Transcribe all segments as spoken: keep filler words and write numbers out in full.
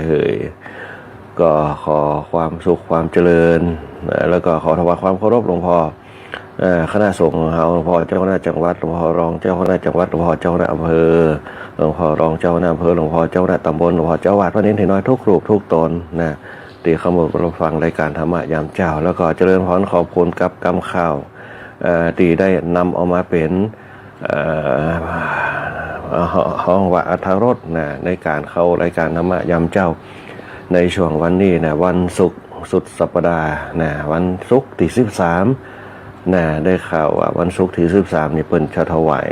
เฮย ก็ขอความสุขความเจริญนะ แล้วก็ขอถวายความเคารพหลวงพ่อ เอ่อ คณะสงฆ์ของเฮา หลวงพ่อเจ้าคณะจังหวัด หลวงพ่อรองเจ้าคณะจังหวัด หลวงพ่อเจ้าคณะอำเภอ หลวงพ่อรองเจ้าคณะอำเภอ หลวงพ่อเจ้าคณะตำบล หลวงพ่อเจ้าวัด พระเณรที่น้อยทุกรูปทุกตนนะ ตี้เข้ามาฟังรายการธรรมะยามเจ๊า แล้วก็เจริญพรขอบคุณกับกำข่าว เอ่อ ตี้ได้นำเอามาเป๋น เอ่อ ฮ้องว่าอรรถรสนะ ในก๋านเข้ารายการธรรมะยามเจ๊า ในช่วงวันนี้นะ วันศุกร์สุดสัปดาห์นะ วันศุกร์ตี้สิบสามนะ ได้ข่าวว่าวันศุกร์ตี้สิบสามนี่เปิ้นจะถวาย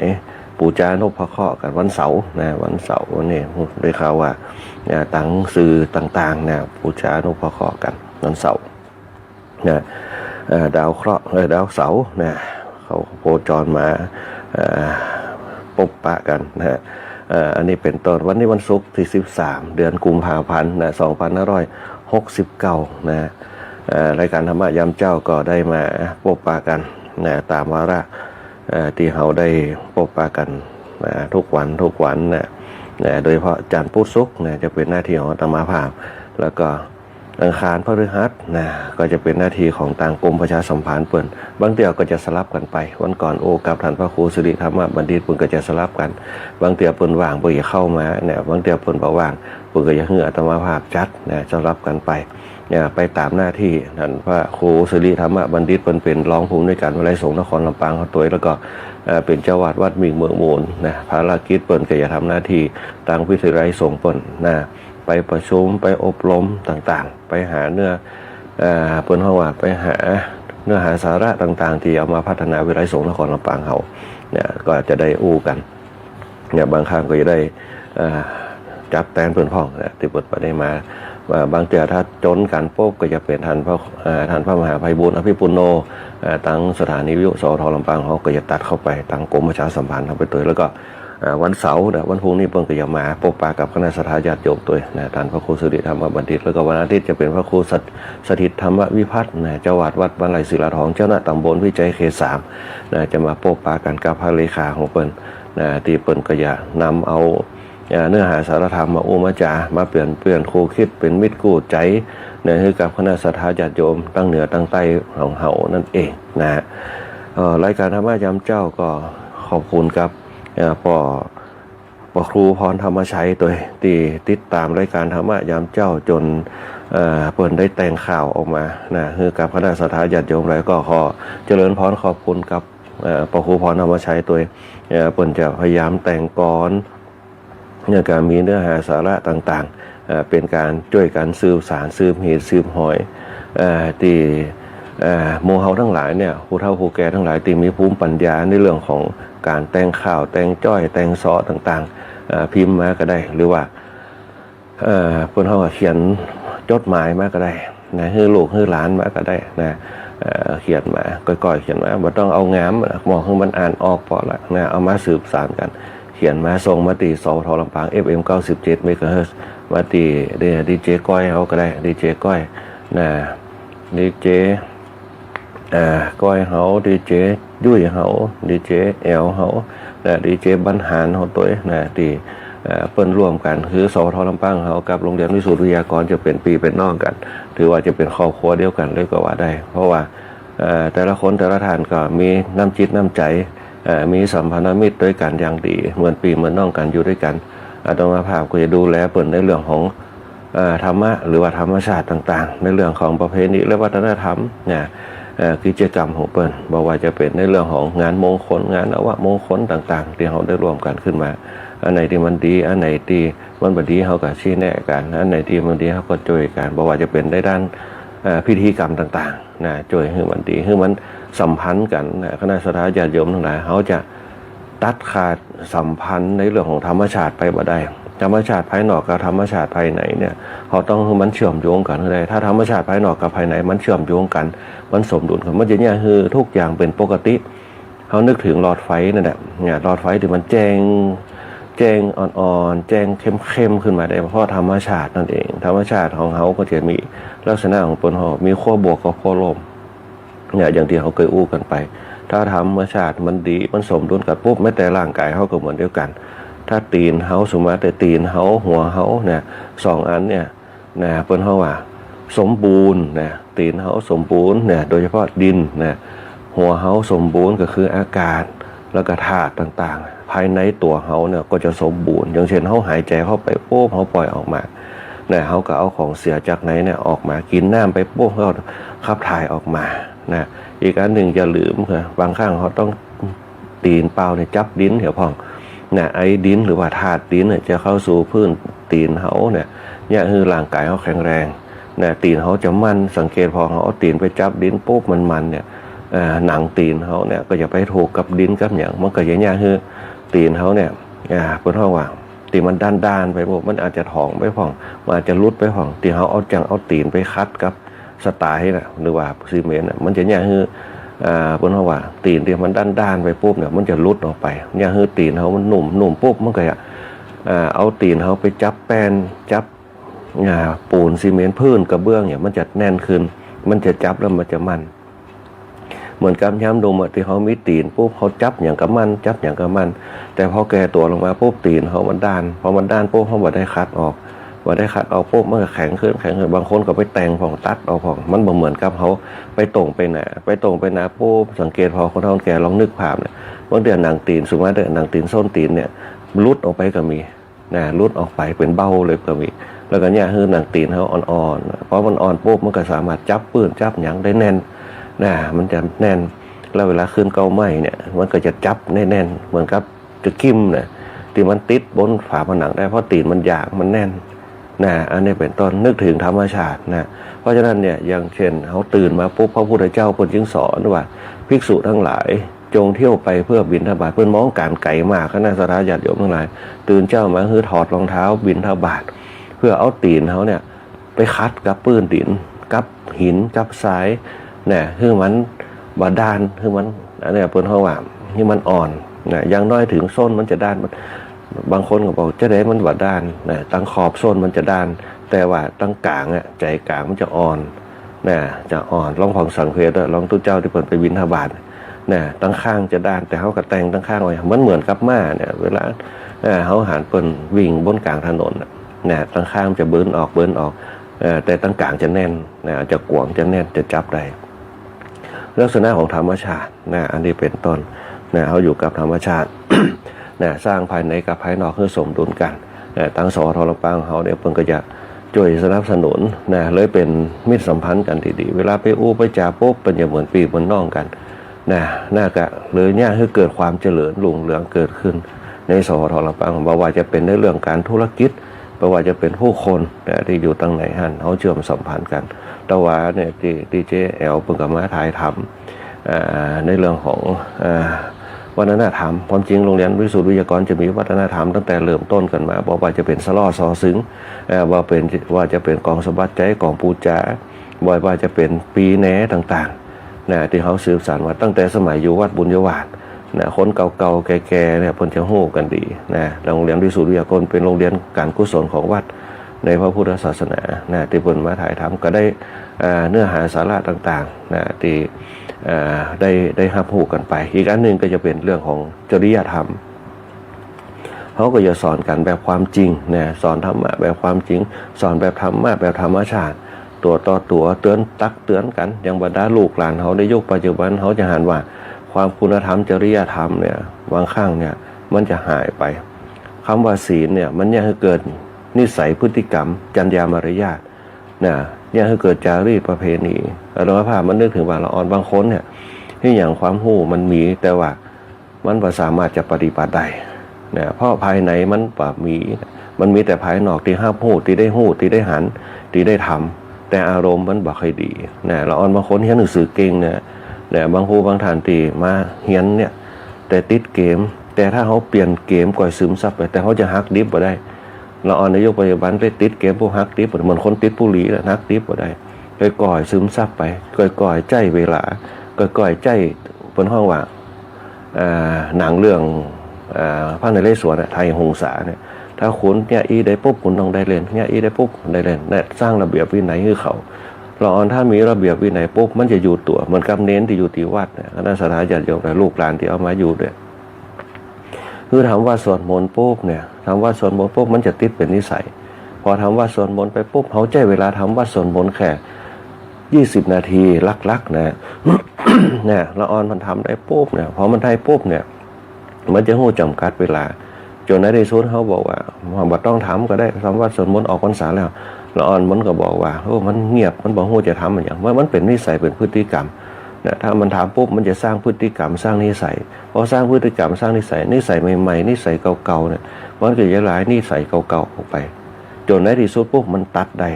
ปู๋จานุปเคราะห์กั๋นวันเสาร์นะ วันเสาร์วันนี้ได้ข่าวว่า นะ ตางสื่อต่างๆ นะ ปู๋จานุปเคราะห์กั๋นวันเสาร์ นะ เอ่อ ดาวเคราะห์ เอ่อ ดาวเสาร์นะ เขาโคจรมา เอ่อ ปบปะกั๋นนะฮะ เอ่อ อันนี้เป๋นต้น วันนี้วันศุกร์ตี้สิบสาม เดือนกุมภาพันธ์นะ สองพันห้าร้อยหกสิบเก้านะ เอ่อ รายการธรรมะยามเจ๊าก็ได้มาปบปะกั๋นนะ ต๋ามวาระ เอ่อ ตี้เฮาได้ปบปะกั๋นนะ ทุกวันทุกวันนะ นะ โดยเฉพาะจันทร์พุธศุกร์นะ จะเป๋นหน้าตี้ของอาตมาภาพ แล้วก็ อังคารพฤหัสนะ ก็จะเป๋นหน้าตี้ของตางกรมประชาสัมพันธ์เปิ้น บางเตื้อก็จะสลับกั๋นไป วันก่อนโอ้กับต้านพระครูสิริธรรมบัณฑิต เปิ้นก็จะสลับกั๋น บางเตื้อเปิ้นว่างเปิ้นจะเข้ามาเนี่ย บางเตื้อเปิ้นบ่ว่าง เปิ้นก็จะหื้ออาตมาภาพจัดนะ สลับกั๋นไปเนี่ย ไปต๋ามหน้าตี้ ต้านพระครูสิริธรรมบัณฑิตเปิ้นเป๋นรองผู้อำนวยการวิทยาลัยสงฆ์นครลำปางเฮาตวย แล้วก็ เอ่อ เป๋นเจ้าอาวาสวัดมิ่งเมืองมูลนะ ภารกิจเปิ้นก็จะทำหน้าตี้ตางวิทยาลัยสงฆ์เปิ้นนะ ไปประชุม ไปอบรมต่างๆ ไปหาเนื้อ เอ่อ เปิ้นฮ้องว่าไปหาเนื้อหาสาระต่างๆ ตี้เอามาพัฒนาวิทยาลัยสงฆ์นครลำปางเฮาเนี่ย ก็จะได้อู้กั๋นเนี่ย บางครั้งก็จะได้ เอ่อ จับแตนเปิ้นพ่องนะ ตี้เปิ้นบ่ได้มา ว่าบางเตื้อถ้าจนกั๋นปุ๊บก็จะเป๋นต้านพระ เอ่อ ต้านพระมหาไพบูลย์อภิปุณโณ เอ่อ ตางสถานีวิทยุ สวท ลำปางเฮาก็จะตัดเข้าไป ตางกรมประชาสัมพันธ์เฮาไปตวย แล้วก็ อ่า วันเสาร์นะ วันพรุ่งนี้เปิ้นก็จะมาปบปะกับคณะศรัทธาญาติโยมตวยนะ ต้านพระครูสิริธรรมบัณฑิต แล้วก็วันอาทิตย์จะเป๋นพระครูสถ- สถิตธรรมวิพัฒน์นะ เจ้าอาวาสวัดบ้านไร่ศิลาทอง เจ้าคณะตำบลวิจัยเขตสามนะ จะมาปบปะกั๋นกับพระเลขาของเปิ้นนะ ตี้เปิ้นก็จะนำเอา อ่า เนื้อหาสาระธรรมมาอู้มาจ๋า มาเปลี่ยนเปลี่ยนคู่คิด เป๋นมิตรกู้ใจ๋นะ หื้อกับคณะศรัทธาญาติโยมตังเหนือตังใต้ของเฮานั่นเองนะ เอ่อ รายการธรรมะยามเจ๊าก็ขอบคุณกับ เอ่อ ป้อ ป้อครูพรธรรมชัยตวย ตี้ติดต๋ามรายการธรรมะยามเจ๊าจ๋น เอ่อ เปิ้นได้แต่งข่าวออกมานะ หื้อกับคณะศรัทธาญาติโยม แล้วก็ขอเจริญพรขอบคุณกับ เอ่อ ป้อครูพรธรรมชัยตวย เอ่อ เปิ้นจะพยายามแต่งกลอน แล้วก็มีเนื้อหาสาระต่างๆ เอ่อ เป๋นก๋านจ้วยกั๋นสืบสาน สืบเหตุ สืบหอย เอ่อ ตี้ เอ่อ หมู่เฮาตังหลายเนี่ย ผู้เฒ่าผู้แก่ตังหลายตี้มีภูมิปัญญาในเรื่องของก๋านแต่งข่าว แต่งจ้อย แต่งซ้อต่างๆ เอ่อ พิมพ์มาก็ได้ หรือว่า เอ่อ เปิ้นฮ้องว่าเขียนจดหมายมาก็ได้นะ หื้อลูกหื้อหลานมาก็ได้นะ เอ่อ เขียนมา ก้อยๆ เขียนมา บ่ต้องเอางามนะ มองหื้อมันอ่านออกปอละนะ เอามาสืบสานกั๋น เขียนมาส่งมาตี้ สวท ลำปาง เอฟเอ็ม เก้าสิบเจ็ด เมกะเฮิรตซ์ มาตี้ ดีเจก้อยเฮาก็ได้ ดีเจก้อยนะ ดีเจ อ่า ก้อยเฮา ดีเจยุ้ยเฮา ดีเจแอลเฮานะ ดีเจบรรหารเฮาตวยนะ ตี้ เอ่อ เปิ้นร่วมกั๋น คือ สวท ลำปางเฮากับโรงเรียนวิสุทธิวิทยากรจะเป๋นปี้เป๋นน้องกั๋น ถือว่าจะเป๋นครอบครัวเดียวกั๋นเลยก็ว่าได้ เพราะว่า เอ่อ แต่ละคนแต่ละท่านก็มีน้ำจิตน้ำใจ๋ เอ่อ มีสัมพันธมิตรตวยกั๋นอย่างดี เหมือนปี้เหมือนน้องกั๋น อยู่ตวยกั๋น อาตมาภาพก็จะดูแลเปิ้นในเรื่องของ เอ่อ ธรรมะ หรือว่าธรรมชาติต่างๆ ในเรื่องของประเพณีและวัฒนธรรมนะ เอ่อ กิจกรรมของเปิ้น บ่ว่าจะเป๋นในเรื่องของงานมงคล งานนวมงคลต่างๆ ตี้เฮาได้ร่วมกั๋นขึ้นมา อันไหนตี้มันดี อันไหนตี้มันบ่ดี เฮาก็ชี้แนะกั๋น อันไหนตี้มันดี เฮาก็จ้วยกั๋น บ่ว่าจะเป๋นในด้าน เอ่อ พิธีกรรมต่างๆ นะ จ้วยหื้อมันดี หื้อมันสัมพันธ์กั๋นนะ คณะศรัทธาญาติโยมตังหลาย เฮาจะตัดขาดสัมพันธ์ในเรื่องของธรรมชาติไปบ่ได้ ธรรมชาติภายนอกกับธรรมชาติภายในเนี่ย เฮาต้องหื้อมันเชื่อมโยงกั๋นหื้อได้ ถ้าธรรมชาติภายนอกกับภายในมันเชื่อมโยงกั๋น มันสมดุลกั๋น มันจะเยียะหื้อทุกอย่างเป๋นปกติ เฮานึกเถิงหลอดไฟนั่นแหละ เนี่ย หลอดไฟตี้มันแจ้ง แจ้งอ่อนๆ แจ้งเข้มๆ ขึ้นมาได้ เพราะธรรมชาตินั่นเอง ธรรมชาติของเฮาก็จะมีลักษณะของเปิ้น เฮามีขั้วบวกกับขั้วลบ เนี่ย อย่างตี้เฮาเกยอู้กั๋นไป ถ้าธรรมชาติมันดี มันสมดุลกั๋นปุ๊บ แม้แต่ร่างกายเฮาก็เหมือนเดียวกั๋น ถ้าตี๋นเฮา สมมุติว่าตี๋นเฮา หัวเฮาเนี่ย สองอันเนี่ย นะ เปิ้นฮ้องว่าสมบูรณ์นะ ตี๋นเฮาสมบูรณ์นะ โดยเฉพาะดินนะ หัวเฮาสมบูรณ์ก็คืออากาศ แล้วก็ธาตุต่างๆ ภายในตั๋วเฮาเนี่ยก็จะสมบูรณ์ อย่างเช่น เฮาหายใจ๋เข้าไปปุ๊บ เฮาป่อยออกมา นะ เฮาก็เอาของเสียจากในเนี่ยออกมา กิ๋นน้ำไปปุ๊บ เฮาขับถ่ายออกมา นะ อีกอันนึ่งอย่าลืม คือบางครั้งเฮาต้อง ตี๋นเปล่าเนี่ยจับดินเหียพ่อง นะ ไอดินหรือว่าธาตุดินเนี่ยจะเข้าสู่พื้นตี๋นเฮาเนี่ย เยียะหื้อร่างก๋ายเฮาแข็งแรง นะ ตี๋นเฮาจะมั่น สังเกตผ่อเฮาเอาตี๋นไปจับดินปุ๊บมันๆ เนี่ย เอ่อ หนังตี๋นเฮาเนี่ยก็จะไปถูกกับดินกับหยัง มันก็จะเยียะหื้อตี๋นเฮาเนี่ย อ่า เปิ้นฮ้องว่า ตี้มันด้านๆ ไปปุ๊บ มันอาจจะถ่องไปพ่อง มันอาจจะหลุดไปพ่อง ตี้เฮาเอา จั่งเอาตี๋นไปขัดกับสไตล์น่ะ หรือว่าซีเมนต์น่ะ มันจะเยียะหื้อ อ่า เปิ้นฮ้องว่าตี๋นตี้มันด้านๆ ไปปุ๊บเนี่ย มันจะหลุดออกไป เยียะหื้อตี๋นเฮามันนุ่ม นุ่มปุ๊บ มันก็จะ อ่า เอาตี๋นเฮาไปจับแป้น จับ อ่า ปูนซีเมนต์ พื้นกระเบื้องเนี่ย มันจะแน่นขึ้น มันจะจับแล้วมันจะมั่น เหมือนกับยามหนุ่มอะ ตี้เฮามีตี๋นปุ๊บ เฮาจับหยังก็มั่น จับหยังก็มั่น แต่พอแก่ตั๋วลงมาปุ๊บ ตี๋นเฮามันด้าน พอมันด้านปุ๊บ เฮาบ่ได้ขัดออก บ่ได้ขัดออกปุ๊บ มันก็แข็งขึ้น แข็งขึ้น บางคนก็ไปแต่งพ่อง ตัดเอาพ่อง มันบ่เหมือนกับเฮาไปตรงไปหนา ไปตรงไปหนาปุ๊บ สังเกตผ่อคนเฒ่าคนแก่ ลองนึกภาพเนี่ย บางเทื่อหนังตี๋น สมมุติว่าเด้อ หนังตี๋น ส้นตี๋นเนี่ย หลุดออกไปก็มี นะ หลุดออกไปเป๋นเบ้าเลยก็มี แล้วก็เยียะหื้อหนังตี๋นเฮาอ่อนๆ พอมันอ่อนปุ๊บ มันก็สามารถจับปื้นจับหยังได้แน่น นะ มันจะแน่น แล้วเวลาขึ้นเก๊าไหม้เนี่ย มันก็จะจับได้แน่น เหมือนกับจะกิ่มน่ะ ตี้มันติดบนฝาผนังได้ เพราะตี๋นมันหยาบ มันแน่น นะ อันนี้เป๋นต้น นึกเถิงธรรมชาตินะ เพราะฉะนั้นเนี่ย อย่างเช่น เฮาตื่นมาปุ๊บ พระพุทธเจ้าเปิ้นจึงสอนว่า ภิกษุทั้งหลาย จงเที่ยวไปเพื่อบิณฑบาต เปิ้นมองก๋านไก๋มาก คณะศรัทธาญาติโยมทั้งหลาย ตื่นเจ๊ามาหื้อถอดรองเท้าบิณฑบาต เพื่อเอาตี๋นเฮาเนี่ยไปขัดกับปื้นดิน กับหิน กับทราย นะ หื้อมันบ่ด้าน หื้อมัน อันเนี้ยเปิ้นฮ้องว่า หื้อมันอ่อน นะ อย่างน้อยเถิงส้นมันจะด้าน บางคนก็บอก จะใดมันบ่ด้าน นะ ตังขอบส้นมันจะด้าน แต่ว่าตังก๋างอะ ใจ๋ก๋างมันจะอ่อน นะ จะอ่อน ลองผ่องสังเกตเต๊อะ ลองตุ๊เจ้าตี้เปิ้นไปบิณฑบาต นะ ตังข้างจะด้าน แต่เฮาก็แต่งตังข้างไว้ มันเหมือนกับม้าเนี่ย เวลา เอ่อ เฮาหันเปิ้นวิ่งบนก๋างถนนน่ะ นะ ตังข้างจะเบินออก เบินออก เอ่อ แต่ตังก๋างจะแน่น นะ จะกว้าง จะแน่น จะจับได้ ลักษณะของธรรมชาติ นะ อันนี้เป๋นต้น นะ เฮาอยู่กับธรรมชาติ นะ สร้างภายในกับภายนอกหื้อสมดุลกั๋น นะ ตัง สอท ลำปางเฮาเนี่ย เปิ้นก็จะจ้วยสนับสนุน นะ เลยเป๋นมิตรสัมพันธ์กั๋นตี้ดี เวลาไปอู้ไปจ๋าปุ๊บ เปิ้นจะเหมือนปี้เหมือนน้องกั๋น นะ น่าก็เลยเยียะหื้อเกิดความเจริญรุ่งเรืองเกิดขึ้นใน สอท ลำปาง บ่ว่าจะเป๋นในเรื่องก๋านธุรกิจ บ่ว่าจะเป๋นผู้คน นะ ตี้อยู่ตังในหั้น เฮาเจื้อมสัมพันธ์กั๋น ตะวาเนี่ย ตี้ ตี้เจ๊แอ๋วเปิ้นก็มาถ่ายทำ อ่า ในเรื่องของ อ่า วัฒนธรรม ความจริงโรงเรียนวิสุทธิวิทยากรจะมีวัฒนธรรมตั้งแต่เริ่มต้นกั๋นมา บ่ว่าจะเป๋นสะเลาะซอซึง เอ่อ ว่าเป๋น ว่าจะเป๋นกองสะบัดใจ๊ กองปู๋จ๋า บ่ว่าจะเป๋นปีแหนต่างๆ นะ ตี้เฮาสืบสานมาตั้งแต่สมัยอยู่วัดบุญยวาสน์ นะ คนเก่าๆ แก่ๆ เนี่ย เปิ้นจะฮู้กั๋นดี นะ โรงเรียนวิสุทธิวิทยากรเป๋นโรงเรียนก๋านกุศลของวัดในพระพุทธศาสนา นะ ตี้เปิ้นมาถ่ายทำก็ได้ อ่า เนื้อหาสาระต่างๆ นะ ตี้ อ่า ได้ ได้ฮับฮู้กั๋นไป อีกอันนึ่งก็จะเป๋นเรื่องของจริยธรรม เฮาก็จะสอนกั๋นแบบความจริงนะ สอนธรรมะแบบความจริง สอนแบบธรรมะแบบธรรมชาติ ตั๋วต่อตั๋ว เตื๋อนตักเตื๋อนกั๋น อย่างบรรดาลูกหลานเฮาในยุคปัจจุบัน เฮาจะหันว่าความคุณธรรมจริยธรรมเนี่ย บางครั้งเนี่ยมันจะหายไป กำว่าศีลเนี่ย มันเยียะหื้อเกิดนิสัยพฤติกรรม จรรยามารยาทนะ เยียะหื้อเกิดจารีตประเพณี อาตมาภาพมานึกเถิงว่าละอ่อนบางคนเนี่ย ตี้อย่างความฮู้มันมี แต่ว่า มันบ่สามารถจะปฏิบัติได้นะ เพราะภายในมันบ่มี มันมีแต่ภายนอกตี้ฮับฮู้ ตี้ได้ฮู้ ตี้ได้หัน ตี้ได้ทำ แต่อารมณ์มันบ่ค่อยดีนะ ละอ่อนบางคนเฮียนหนังสือเก่งนะ นะ บางผู้บางท่านตี้มาเฮียนเนี่ย แต่ติดเกม แต่ถ้าเฮาเปลี่ยนเกมก่อยซึมซับไป แต่เฮาจะหักดิบบ่ได้ ละอ่อนในยุคปัจจุบันไปติดเกมปุ๊บหักดิบ เหมือนคนติดบุหรี่น่ะ หักดิบบ่ได้ ก่อยๆ ซึมซับไป ก่อยๆ ใจ๊เวลา ก่อยๆ ใจ๊ เปิ้นฮ้องว่า อ่า หนังเรื่อง อ่า พระนเรศวรน่ะ ไทยหงสาเนี่ย ถ้าคุณเยียะอี้ได้ปุ๊บ คุณต้องได้เล่น เยียะอี้ได้ปุ๊บ ได้เล่น และสร้างระเบียบวินัยหื้อเขา ละอ่อนถ้ามีระเบียบวินัยปุ๊บ มันจะอยู่ตั๋ว เหมือนกับเณรตี้อยู่ตี้วัดเนี่ย คณะศรัทธาญาติโยม ลูกหลานตี้เอามาอยู่เนี่ย คือทำวัตรสวดมนต์ปุ๊บเนี่ย ทำวัตรสวดมนต์ปุ๊บ มันจะติดเป๋นนิสัย พอทำวัตรสวดมนต์ไปปุ๊บ เฮาใจ๊เวลาทำวัตรสวดมนต์แค่ยี่สิบนาที หลักๆ นะ เนี่ย ละอ่อนมันทำได้ปุ๊บเนี่ย พอมันได้ปุ๊บเนี่ย มันจะฮู้จ๋ำกัดเวลา จ๋นในตี้สุดเฮาบอกว่า บ่ต้องทำก็ได้ ทำวัตรสวดมนต์ออกพรรษาแล้ว ละอ่อนมันก็บอกว่า โอ้ มันเงียบ มันบ่ฮู้จะทำอะหยัง มัน มันเป๋นนิสัย เป๋นพฤติกรรม นะ ถ้ามันทำปุ๊บ มันจะสร้างพฤติกรรม สร้างนิสัย พอสร้างพฤติกรรม สร้างนิสัย นิสัยใหม่ๆ นิสัยเก่าๆ เนี่ย มันก็จะย้ายนิสัยเก่าๆ ออกไป จ๋นในตี้สุดปุ๊บ มันตัดได้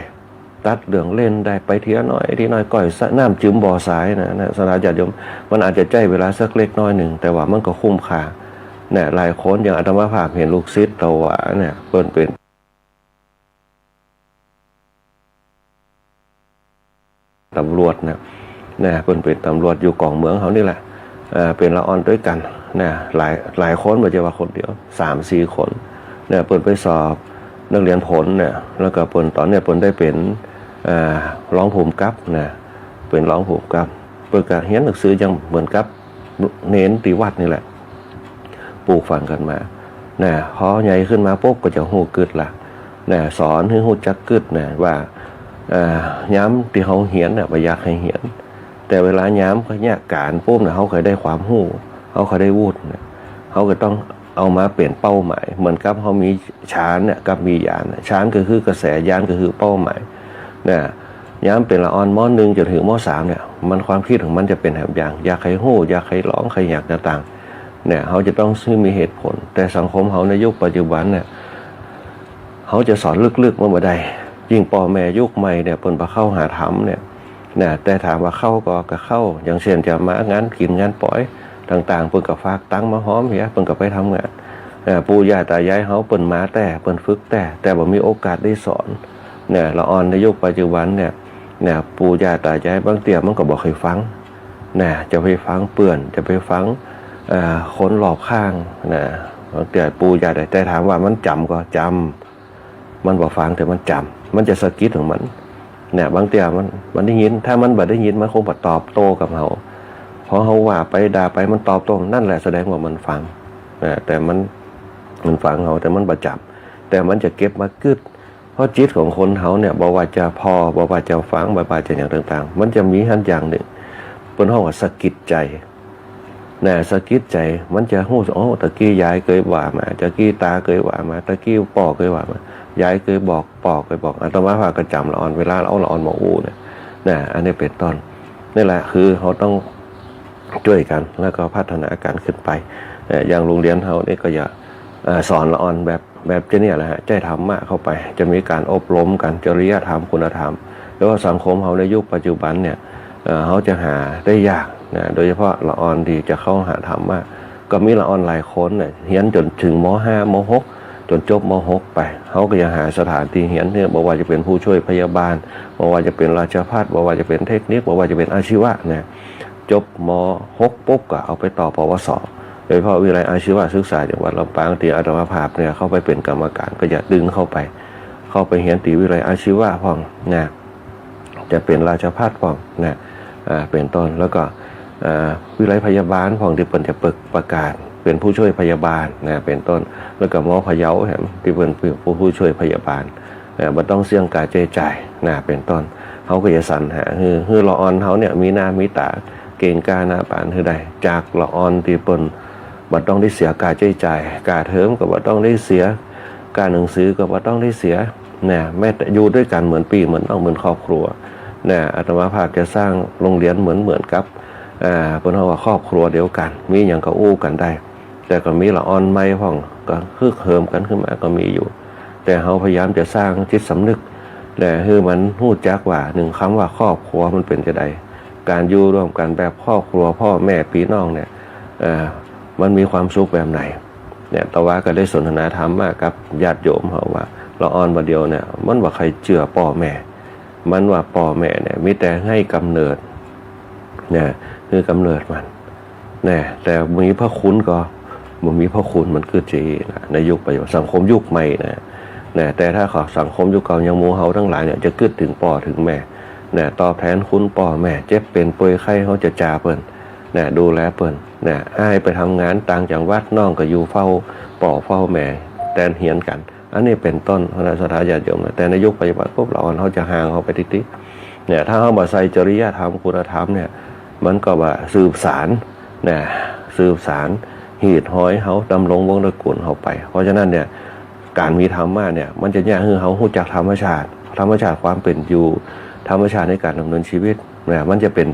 ตัดเรื่องเล่นได้ ไปทีละน้อย ทีละน้อย ก้อยสะ น้ำจืมบ่อสาย นะ นะ ศรัทธาญาติโยม มันอาจจะใจ๊เวลาสักเล็กน้อยนึ่ง แต่ว่ามันก็คุ้มค่า นะ หลายคน อย่างอาตมาภาพหันลูกศิษย์เต้าหว่าเนี่ย เปิ้นเป๋น ต๋ำรวจนะ นะ เปิ้นเป๋นต๋ำรวจอยู่กองเมืองเฮานี่แหละ เอ่อ เป๋นละอ่อนตวยกั๋นนะ หลาย หลายคน บ่ใจ้ว่าคนเดียว สามสี่คน เนี่ย เปิ้นไปสอบนักเรียนพลเนี่ย แล้วก็เปิ้น ต๋อนเนี่ยเปิ้นได้เป๋น เอ่อ รองผู้กำกับนะ เป๋นรองผู้กำกับ เปิ้นก็เฮียนหนังสืออย่างเหมือนกับเณรตี้วัดนี่แหละ ปลูกฝังกั๋นมา นะ พอใหญ่ขึ้นมาปุ๊บก็จะฮู้กึ๊ดละ นะ สอนหื้อฮู้จักกึ๊ดนะ ว่า เอ่อ ยามตี้เฮาเฮียนน่ะ บ่อยากหื้อเฮียน แต่เวลายามเยียะก๋านปุ๊บน่ะ เฮาใค่ได้ความฮู้ เฮาใค่ได้วุฒิน่ะ เฮาก็ต้องเอามาเป๋นเป้าหมาย เหมือนกับเฮามีฌานเนี่ย กับมีญาณน่ะ ฌานก็คือกระแส ญาณก็คือเป้าหมาย นะ ยามเป๋นละอ่อน ม.หนึ่ง จ๋นเถิง ม.สาม เนี่ย มัน ความกึ๊ดของมันจะเป๋นแบบอย่าง อยากหื้อฮู้ อยากหื้อลอง ใค่อยากจะต่าง เนี่ย เฮาจะต้องหื้อมีเหตุผล แต่สังคมเฮาในยุคปัจจุบันเนี่ย เฮาจะสอนลึกๆ มันบ่ได้ ยิ่งป้อแม่ยุคใหม่เนี่ย เปิ้นบ่เข้าหาธรรมเนี่ย นะ แต่ถามว่าเข้าก็ ก็เข้า อย่างเช่นจะมางานกิ๋นงานป๋อยต่างๆ เปิ้นก็ฝากตังค์มาหอมเหีย เปิ้นก็ไปทำงาน เอ่อ ปู่ย่าต๋ายายเฮาเปิ้นมาแต๊ เปิ้นฝึกแต๊ แต่บ่มีโอกาสได้สอน เนี่ย ละอ่อนในยุคปัจจุบันเนี่ย เนี่ย ปู่ย่าต๋ายายบางเตื้อมันก็บ่ใค่ฟัง นะ จะไปฟังเปื้อน จะไปฟัง เอ่อ คนรอบข้าง นะ บางเตื้อปู่ย่าต๋ายาย แต่ถามว่ามันจ๋ำก็จ๋ำ มันบ่ฟังแต่มันจ๋ำ มันจะสะกิดของมัน เนี่ย บางเตื้อมัน มันได้ยิน ถ้ามันบ่ได้ยิน มันคงบ่ตอบโต้กับเฮา พอเฮาว่าไปด่าไป มันตอบโต้ นั่นแหละแสดงว่ามันฟัง นะ แต่มัน มันฟังเฮา แต่มันบ่จ๋ำ แต่มันจะเก็บมากึ๊ด เพราะจิตของคนเฮาเนี่ย บ่ว่าจะผ่อ บ่ว่าจะฟัง บ่ว่าจะหยังต่างๆ มันจะมีหั้นอย่างนึ่ง เปิ้นฮ้องว่าสะกิดใจ๋ นะ สะกิดใจ๋ มันจะฮู้ โอ้ ตะกี้ยายเกยว่ามา ตะกี้ต๋าเกยว่ามา ตะกี้ป้อเกยว่ามา ยายเกยบอก ป้อเกยบอก อาตมาภาพก็จ๋ำละอ่อน เวลาเอาละอ่อนมาอู้เนี่ย นะ อันนี้เป๋นต้น นี่แหละคือเฮาต้องจ้วยกั๋น แล้วก็พัฒนากั๋นขึ้นไป เอ่อ อย่างโฮงเฮียนเฮานี่ก็จะ เอ่อ สอนละอ่อนแบบ แบบจะเนี่ยแหละฮะ ใจ๊ธรรมะเข้าไป จะมีก๋านอบรมกั๋น จริยธรรม คุณธรรม แต่ว่าสังคมเฮาในยุคปัจจุบันเนี่ย เอ่อ เฮาจะหาได้ยากนะ โดยเฉพาะละอ่อนตี้จะเข้าหาธรรมะ ก็มีละอ่อนหลายคนเนี่ย เฮียนจ๋นเถิง ม.ห้า ม.หก จ๋นจบ ม.หก ไป เฮาก็ยังหาสถานตี้เฮียนเนี่ย บ่ว่าจะเป๋นผู้จ้วยพยาบาล บ่ว่าจะเป๋นราชภัฏ บ่ว่าจะเป๋นเทคนิค บ่ว่าจะเป๋นอาชีวะเนี่ย จบ ม.หก ปุ๊บก็เอาไปต่อ ปวส โดยเฉพาะวิทยาลัยอาชีวศึกษาจังหวัดลำปาง ตี้อาตมาภาพเนี่ยเข้าไปเป๋นกรรมก๋าน ก็จะดึงเข้าไป เข้าไปเฮียนตี้วิทยาลัยอาชีวะพ่องนะ จะเป๋นราชภัฏพ่องนะ อ่า เป๋นต้น แล้วก็ อ่า วิทยาลัยพยาบาลพ่องตี้เปิ้นจะเปิดประกาศเป๋นผู้จ้วยพยาบาลนะ เป๋นต้น แล้วก็ ม.พะเยา แหม ตี้เปิ้นเป๋นผู้ ผู้จ้วยพยาบาล เอ่อ บ่ต้องเสี้ยงก๋าใจ๊จ่ายนะ เป๋นต้น เฮาก็จะสรรหาหื้อ หื้อละอ่อนเฮาเนี่ยมีหน้ามีต๋า เก่งกล้าหน้าปานหื้อได้ จากละอ่อนตี้เปิ้นบ่ต้องได้เสียก๋าใจ๊จ่าย ก๋าเทอมก็บ่ต้องได้เสีย ก๋าหนังสือก็บ่ต้องได้เสียนะ แม้แต่อยู่ตวยกั๋นเหมือนปี้เหมือนน้อง เหมือนครอบครัวนะ อาตมาภาพจะสร้างโฮงเฮียนเหมือน เหมือนกับ อ่า เปิ้นฮ้องว่าครอบครัวเดียวกั๋น มีหยังก็อู้กั๋นได้ แต่ก็มีละอ่อนใหม่พ่อง ก็ฮึกเหิมกั๋นขึ้นมาก็มีอยู่ แต่เฮาพยายามจะสร้างจิตสำนึก และหื้อมันฮู้จักว่า นึ่ง กำว่าครอบครัวมันเป๋นจะใด ก๋านอยู่ร่วมกั๋นแบบครอบครัว ป้อแม่ปี้น้องเนี่ย เอ่อ มันมีความสุขแบบไหนเนี่ย ตะวาก็ได้สนทนาธรรมมากับญาติโยมเฮาว่า ละอ่อนบ่าเดี่ยวเนี่ย มันบ่ใค่เจื้อป้อแม่ มันว่าป้อแม่เนี่ย มีแต่หื้อกำเนิดนะ หื้อกำเนิดมัน นะ แต่มีพระคุณก็บ่มีพระคุณ มันกึ๊ดจะอี้นะ ในยุคปัจจุบัน สังคมยุคใหม่นะ นะ แต่ถ้าเขาสังคมยุคเก่า อย่างหมู่เฮาตังหลายเนี่ย จะกึ๊ดเถิงป้อเถิงแม่นะ ตอบแทนคุณป้อแม่ เจ็บเป๋นป่วยไข้ เฮาจะจ่าเปิ้นนะ ดูแลเปิ้นนะ อ้ายไปทำงานต่างจังหวัด น้องก็อยู่เฝ้า ป้อเฝ้าแม่แตนเฮียนกั๋น อันนี้เป๋นต้น คณะศรัทธาญาติโยมนะ แต่ในยุคปัจจุบันปุ๊บ เฮา เฮาจะห่างเข้าไปติ๊ดๆ เนี่ย ถ้าเฮาบ่ใส่จริยธรรม คุณธรรมเนี่ย มันก็บ่าสืบสาน นะ สืบสานหีดหอยเฮา ดำรงวงศ์ตระกูลเฮาไป เพราะฉะนั้นเนี่ย ก๋านมีธรรมะเนี่ย มันจะเยียะหื้อเฮาฮู้จักธรรมชาติ ธรรมชาติความเป๋นอยู่ ธรรมชาติในก๋านดำเนินชีวิต นะ มันจะเป๋น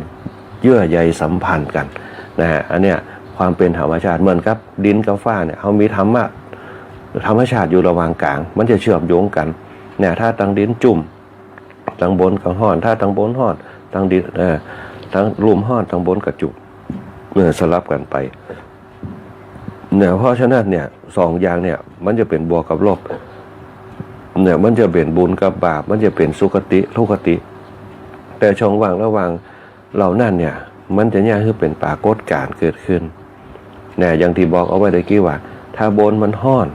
เยื่อใยสัมพันธ์กั๋น นะฮะ อันเนี้ย ความเป๋นธรรมชาติ เหมือนกับดินกับฟ้าเนี่ย เฮามีธรรมะ ธรรมชาติอยู่ระหว่างก๋าง มันจะเชื่อมโยงกั๋น เนี่ย ถ้าตังดินจุ่ม ตังบนก็ฮ้อน ถ้าตังบนฮ้อน ตังดิน เอ่อ ตังลุ่มฮ้อน ตังบนก็จุ่ม เออ สลับกั๋นไป เนี่ย เพราะฉะนั้นเนี่ย สองอย่างเนี่ย มันจะเป๋นบวกกับลบ เนี่ย มันจะเป๋นบุญกับบาป มันจะเป๋นสุคติ ทุคติ แต่ช่องว่างระหว่างเหล่านั้นเนี่ย มันจะเยียะหื้อเป๋นปรากฏก๋ารณ์เกิดขึ้น เนี่ย อย่างตี้บอกเอาไว้ตะกี้ว่า ถ้าบนมันฮ้อน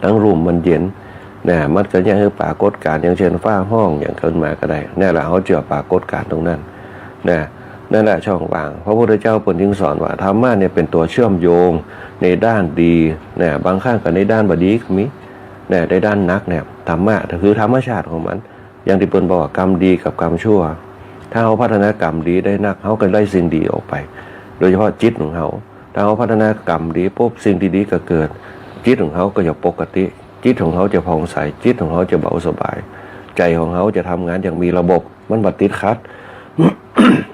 ตังลุ่มมันเย็น นะ มันก็เยียะหื้อปรากฏก๋ารณ์ อย่างเช่น ฟ้าฮ้อง อย่างขึ้นมาก็ได้ เนี่ยแหละ เฮาเจื้อปรากฏก๋ารณ์ตรงนั้น นะ นั่นแหละช่องว่าง พระพุทธเจ้าเปิ้นจึงสอนว่า ธรรมะเนี่ยเป๋นตั๋วเชื่อมโยงในด้านดี นะ บางครั้งก็ในด้านบ่ดีก็มี นะ ในด้านหนักเนี่ย ธรรมะคือธรรมชาติของมัน อย่างตี้เปิ้นบอกว่ากรรมดีกับกรรมชั่ว ถ้าเฮาพัฒนากรรมดีได้นัก เฮาก็ได้สิ่งดีออกไป โดยเฉพาะจิตของเฮา ถ้าเฮาพัฒนากรรมดีปุ๊บ สิ่งดีๆ ก็เกิด จิตของเฮาก็จะปกติ จิตของเฮาจะผ่องใส จิตของเฮาจะเบาสบาย ใจ๋ของเฮาจะทำงานอย่างมีระบบ มันบ่ติดขัด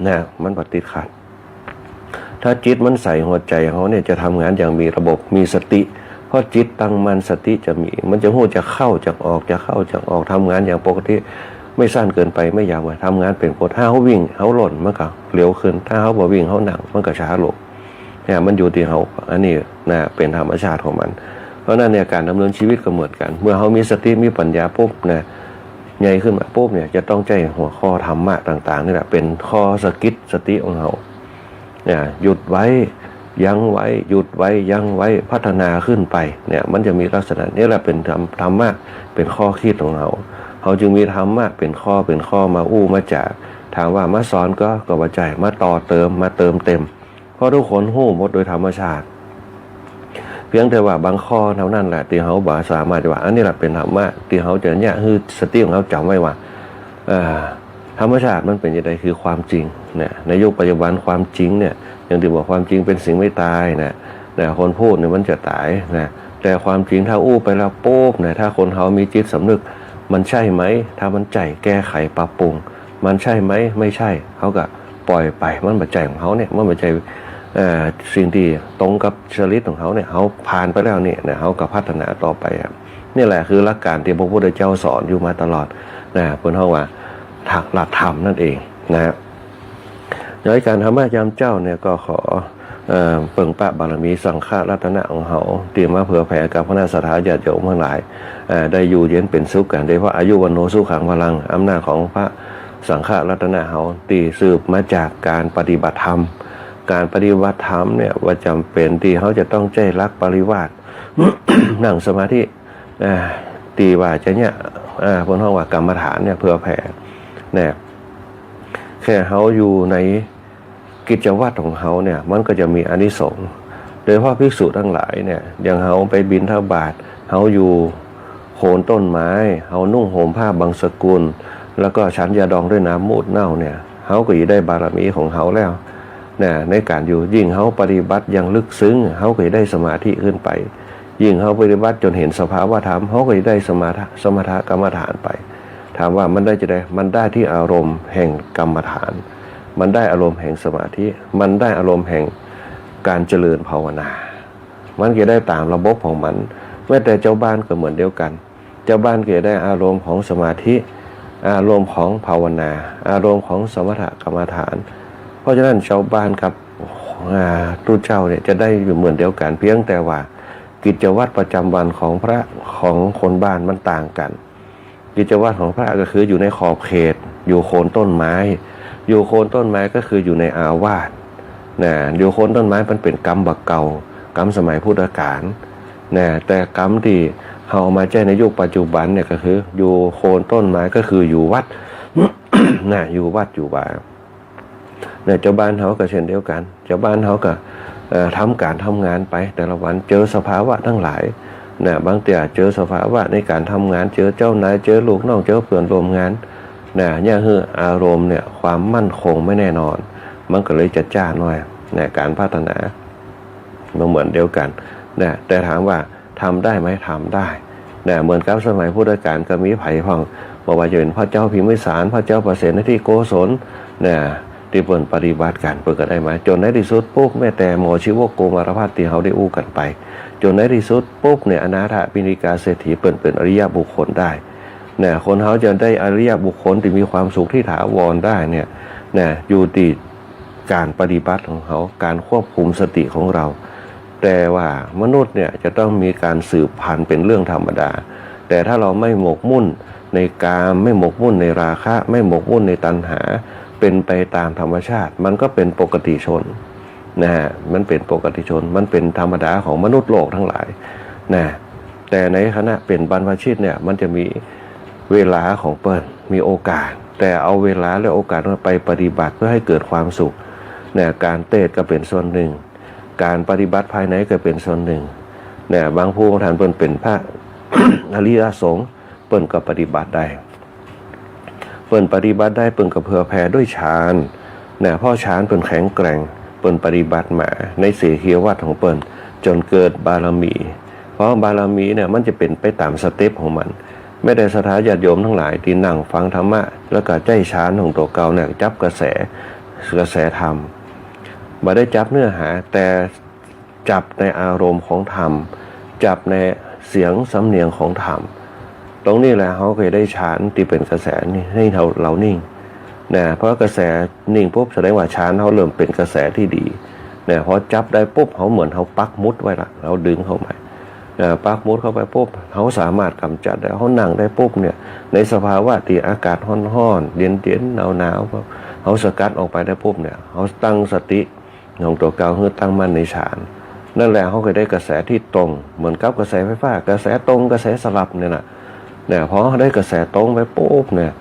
นะ มันบ่ติดขัด ถ้าจิตมันใส หัวใจ๋เฮาเนี่ยจะทำงานอย่างมีระบบ มีสติ เพราะจิตตั้งมั่น สติจะมี มันจะฮู้จะเข้าจะออก จะเข้าจะออก ทำงานอย่างปกติ ไม่สั้นเกินไป ไม่ยาวเกิน ทำงานเป๋นปกติ ถ้าเฮาวิ่ง เฮาล่น มันก็เร็วขึ้น ถ้าเฮาบ่วิ่ง เฮานั่ง มันก็ช้าลง เนี่ย มันอยู่ตี้เฮา อันนี้นะ เป๋นธรรมชาติของมัน เพราะฉะนั้นเนี่ย ก๋านดำเนินชีวิตก็เหมือนกั๋น เมื่อเฮามีสติ มีปัญญาปุ๊บนะ ใหญ่ขึ้นมาปุ๊บเนี่ย จะต้องใจ๊หัวข้อธรรมะต่างๆ นี่แหละ เป๋นข้อสะกิดสติของเฮา เนี่ย หยุดไว้ ยั้งไว้ หยุดไว้ ยั้งไว้ พัฒนาขึ้นไป เนี่ย มันจะมีลักษณะ นี่แหละเป๋นธรรม ธรรมะ เป๋นข้อคิดของเฮา เฮาจึงมีธรรมะ เป๋นข้อ เป๋นข้อมาอู้มาจ๋า ถามว่ามาสอนก่อ ก็บ่ใจ้ มาต่อเติม มาเติมเต็ม เพราะทุกคนฮู้หมดโดยธรรมชาติ เพียงแต่ว่าบางข้อเท่านั้นแหละ ตี้เฮาบ่สามารถจะว่า อันนี้แหละเป๋นธรรมะ ตี้เฮาจะเยียะหื้อสติของเฮาจ๋ำไว้ว่า เอ่อ ธรรมชาติมันเป๋นจะใด คือความจริงนะ ในยุคปัจจุบันความจริงเนี่ย อย่างตี้บอกความจริงเป๋นสิ่งไม่ตายนะ นะ คนพูดเนี่ยมันจะต๋ายนะ แต่ความจริงถ้าอู้ไปแล้วปุ๊บนะ ถ้าคนเฮามีจิตสำนึก มันใช่ไหม ถ้ามันใจ้ แก้ไขปรับปรุง มันใช่ไหม ไม่ใช่ เฮาก็ปล่อยไป มันบ่ใจ้ของเฮาเนี่ย มันบ่ใจ้ เอ่อ สิ่งตี้ตรงกับจริตของเฮาเนี่ย เฮาผ่านไปแล้วเนี่ย นะ เฮาก็พัฒนาต่อไปครับ นี่แหละคือหลักก๋านตี้พระพุทธเจ้าสอนอยู่มาตลอดนะ เปิ้นฮ้องว่าหลักธรรมนั่นเองนะ ย้อยก๋านธรรมะยามเจ๊าเนี่ยก็ขอ เอ่อ เปิ่งปะบารมีสังฆรัตนะของเฮา ตี้มาเผยแผ่กับคณะศรัทธาญาติโยมตังหลาย เอ่อ ได้อยู่เย็นเป๋นสุขกั๋น โดยเฉพาะอายุ วัณโณ สุขัง พลัง อำนาจของพระสังฆรัตนะเฮา ตี้สืบมาจากก๋านปฏิบัติธรรม ก๋านปฏิบัติธรรมเนี่ยบ่จ๋ำเป๋นตี้เฮาจะต้องใจ๊หลักปริวาส นั่งสมาธิ อ่า ตี้ว่าจะเนี่ย อ่า เปิ้นฮ้องว่ากรรมฐานเนี่ยเผยแผ่ เนี่ย แค่เฮาอยู่ในกิจวัตรของเฮาเนี่ย มันก็จะมีอานิสงส์ โดยเฉพาะภิกษุตังหลายเนี่ย อย่างเฮาไปบิณฑบาต เฮาอยู่โคนต้นไม้ เฮานุ่งห่มผ้าบางสกุล แล้วก็ฉันยาดองด้วยน้ำมูตรเน่าเนี่ย เฮาก็จะได้บารมีของเฮาแล้ว นะ ในก๋านอยู่ ยิ่งเฮาปฏิบัติอย่างลึกซึ้ง เฮาก็จะได้สมาธิขึ้นไป ยิ่งเฮาปฏิบัติจ๋นเห็นสภาวะธรรม เฮาก็จะได้สมาธิ สมถกรรมฐานไป ถามว่ามันได้จะใด มันได้ตี้อารมณ์แห่งกรรมฐาน มันได้อารมณ์แห่งสมาธิ มันได้อารมณ์แห่งก๋านเจริญภาวนา มันก็ได้ต๋ามระบบของมัน แม้แต่เจ้าบ้านก็เหมือนเดียวกั๋น เจ้าบ้านก็ได้อารมณ์ของสมาธิ อารมณ์ของภาวนา อารมณ์ของสมถกรรมฐาน เพราะฉะนั้นเจ้าบ้านกับ อ่า ตุ๊เจ้าเนี่ยจะได้อยู่เหมือนเดียวกั๋น เพียงแต่ว่ากิจวัตรประจ๋ำวันของพระ ของคนบ้านมันต่างกั๋น กิจวัตรของพระก็คืออยู่ในขอบเขต อยู่โคนต้นไม้ อยู่โคนต้นไม้ก็คืออยู่ในอาวาส นะ อยู่โคนต้นไม้มันเป๋นกรรมบ่าเก่า กรรมสมัยพุทธกาล นะ แต่กรรมตี้เฮาเอามาใจ๊ในยุคปัจจุบันเนี่ยก็คือ อยู่โคนต้นไม้ก็คืออยู่วัด นะ อยู่วัดอยู่วา เนี่ย เจ้าบ้านเฮาก็เช่นเดียวกั๋น เจ้าบ้านเฮาก็ เอ่อ ทำก๋านทำงานไปแต่ละวัน เจอสภาวะตังหลาย นะ บางเตื้อเจอสภาวะในก๋านทำงาน เจอเจ้านาย เจอลูกน้อง เจอเปื้อนร่วมงาน นะ เนี่ยหื้ออารมณ์เนี่ย ความมั่นคงไม่แน่นอน มันก็เลยจะจ๊าหน้อย นะ ก๋านพัฒนา มันเหมือนเดียวกั๋น นะ แต่ถามว่าทำได้ไหม ทำได้ นะ เหมือนกับสมัยพุทธกาลก็มีใผพ่อง บ่ว่าจะเป๋นพระเจ้าพิมพิสาร พระเจ้าประเสนทิโกศล นะ ตี้เปิ้นปฏิบัติกั๋น เปิ้นก็ได้มา จ๋นในตี้สุดปุ๊บ แม้แต่หมอชีวกโกมารพัสตี้เฮาได้อู้กั๋นไป จ๋นในตี้สุดปุ๊บเนี่ย อนาถปิณฑิกาเศรษฐี เปิ้นเป๋นอริยบุคคลได้ นะ คนเฮาจะได้อริยบุคคลตี้มีความสุขตี้ถาวรได้เนี่ย นะ อยู่ตี้ก๋านปฏิบัติของเฮา ก๋านควบคุมสติของเฮา แต่ว่ามนุษย์เนี่ยจะต้องมีก๋านสืบพันธุ์เป๋นเรื่องธรรมดา แต่ถ้าเฮาไม่หมกมุ่นในกาม ไม่หมกมุ่นในราคะ ไม่หมกมุ่นในตัณหา เป๋นไปต๋ามธรรมชาติ มันก็เป๋นปกติชน นะฮะ มันเป๋นปกติชน มันเป๋นธรรมดาของมนุษย์โลกตังหลาย นะ แต่ในขณะเป๋นบรรพชิตเนี่ย มันจะมีเวลาของเปิ้น มีโอกาส แต่เอาเวลาและโอกาสนั้นไปปฏิบัติเพื่อให้เกิดความสุข นะ ก๋านเตศน์ก็เป๋นส่วนนึ่ง ก๋านปฏิบัติภายในก็เป๋นส่วนนึ่ง นะ บางผู้บางท่านเปิ้นเป๋นพระ อริยสงฆ์ เปิ้นก็ปฏิบัติได้ เปิ้นปฏิบัติได้ เปิ้นก็เผื่อแผ่ด้วยฌาน นะ เพราะฌานเปิ้นแข็งแกร่ง เปิ้นปฏิบัติมาในเสขียวัตรของเปิ้น จ๋นเกิดบารมี เพราะบารมีเนี่ยมันจะเป๋นไปต๋ามสเต็ปของมัน แม้แต่ศรัทธาญาติโยมตังหลายตี้นั่งฟังธรรมะ แล้วก็ใจ๊ฌานของตั๋วเก่าเนี่ย จับกระแส กระแสธรรม บ่ได้จับเนื้อหา แต่ จับในอารมณ์ของธรรม จับในเสียงสำเนียงของธรรม ตรงนี้แหละเฮาก็จะได้ฌานตี้เป๋นกระแสนี่ หื้อเฮา เฮานิ่ง นะ พอกระแสนิ่งปุ๊บ แสดงว่าฌานเฮาเริ่มเป๋นกระแสตี้ดี นะ พอจับได้ปุ๊บ เฮาเหมือนเฮาปักหมุดไว้ละ เฮาดึงเข้าไป นะ ปักหมุดเข้าไปปุ๊บ เฮาสามารถก๋ำจัดได้ เฮานั่งได้ปุ๊บเนี่ย ในสภาวะตี้อากาศฮ้อนๆ เย็นๆ หนาวๆ เฮาสกัดออกไปได้ปุ๊บเนี่ย เฮาตั้งสติ ของตั๋วเก่าหื้อตั้งมั่นในฌาน นั่นแหละเฮาก็ได้กระแสตี้ตรง เหมือนกับกระแสไฟฟ้า กระแสตรง กระแสสลับเนี่ยนะ เนี่ย พอเฮาได้กระแสตรงไปปุ๊บเนี่ย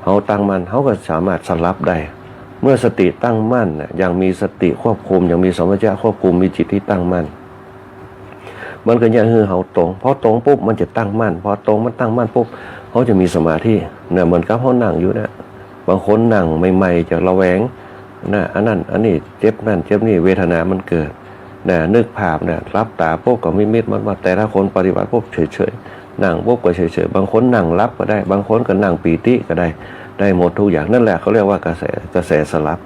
เฮาตั้งมั่น เฮาก็สามารถสลับได้ เมื่อสติตั้งมั่นเนี่ย อย่างมีสติควบคุม อย่างมีสัมปชัญญะควบคุม มีจิตตี้ตั้งมั่น มันก็เยียะหื้อเฮาตรง พอตรงปุ๊บ มันจะตั้งมั่น พอตรงมันตั้งมั่นปุ๊บ เฮาจะมีสมาธิ เนี่ย เหมือนกับเฮานั่งอยู่เนี่ย บางคนนั่งใหม่ๆ จะระแวง นะ อันนั้น อันนี้ เจ็บนั่น เจ็บนี่ เวทนามันเกิด นะ นึกภาพนะ หลับต๋าปุ๊บก็มิดๆ มัดๆ แต่ถ้าคนปฏิบัติปุ๊บเฉยๆ นั่งปุ๊บก็เฉยๆ บางคนนั่งหลับก็ได้ บางคนก็นั่งปีติก็ได้ ได้หมดทุกอย่าง นั่นแหละเขาเรียกว่ากระแส กระแสสลับ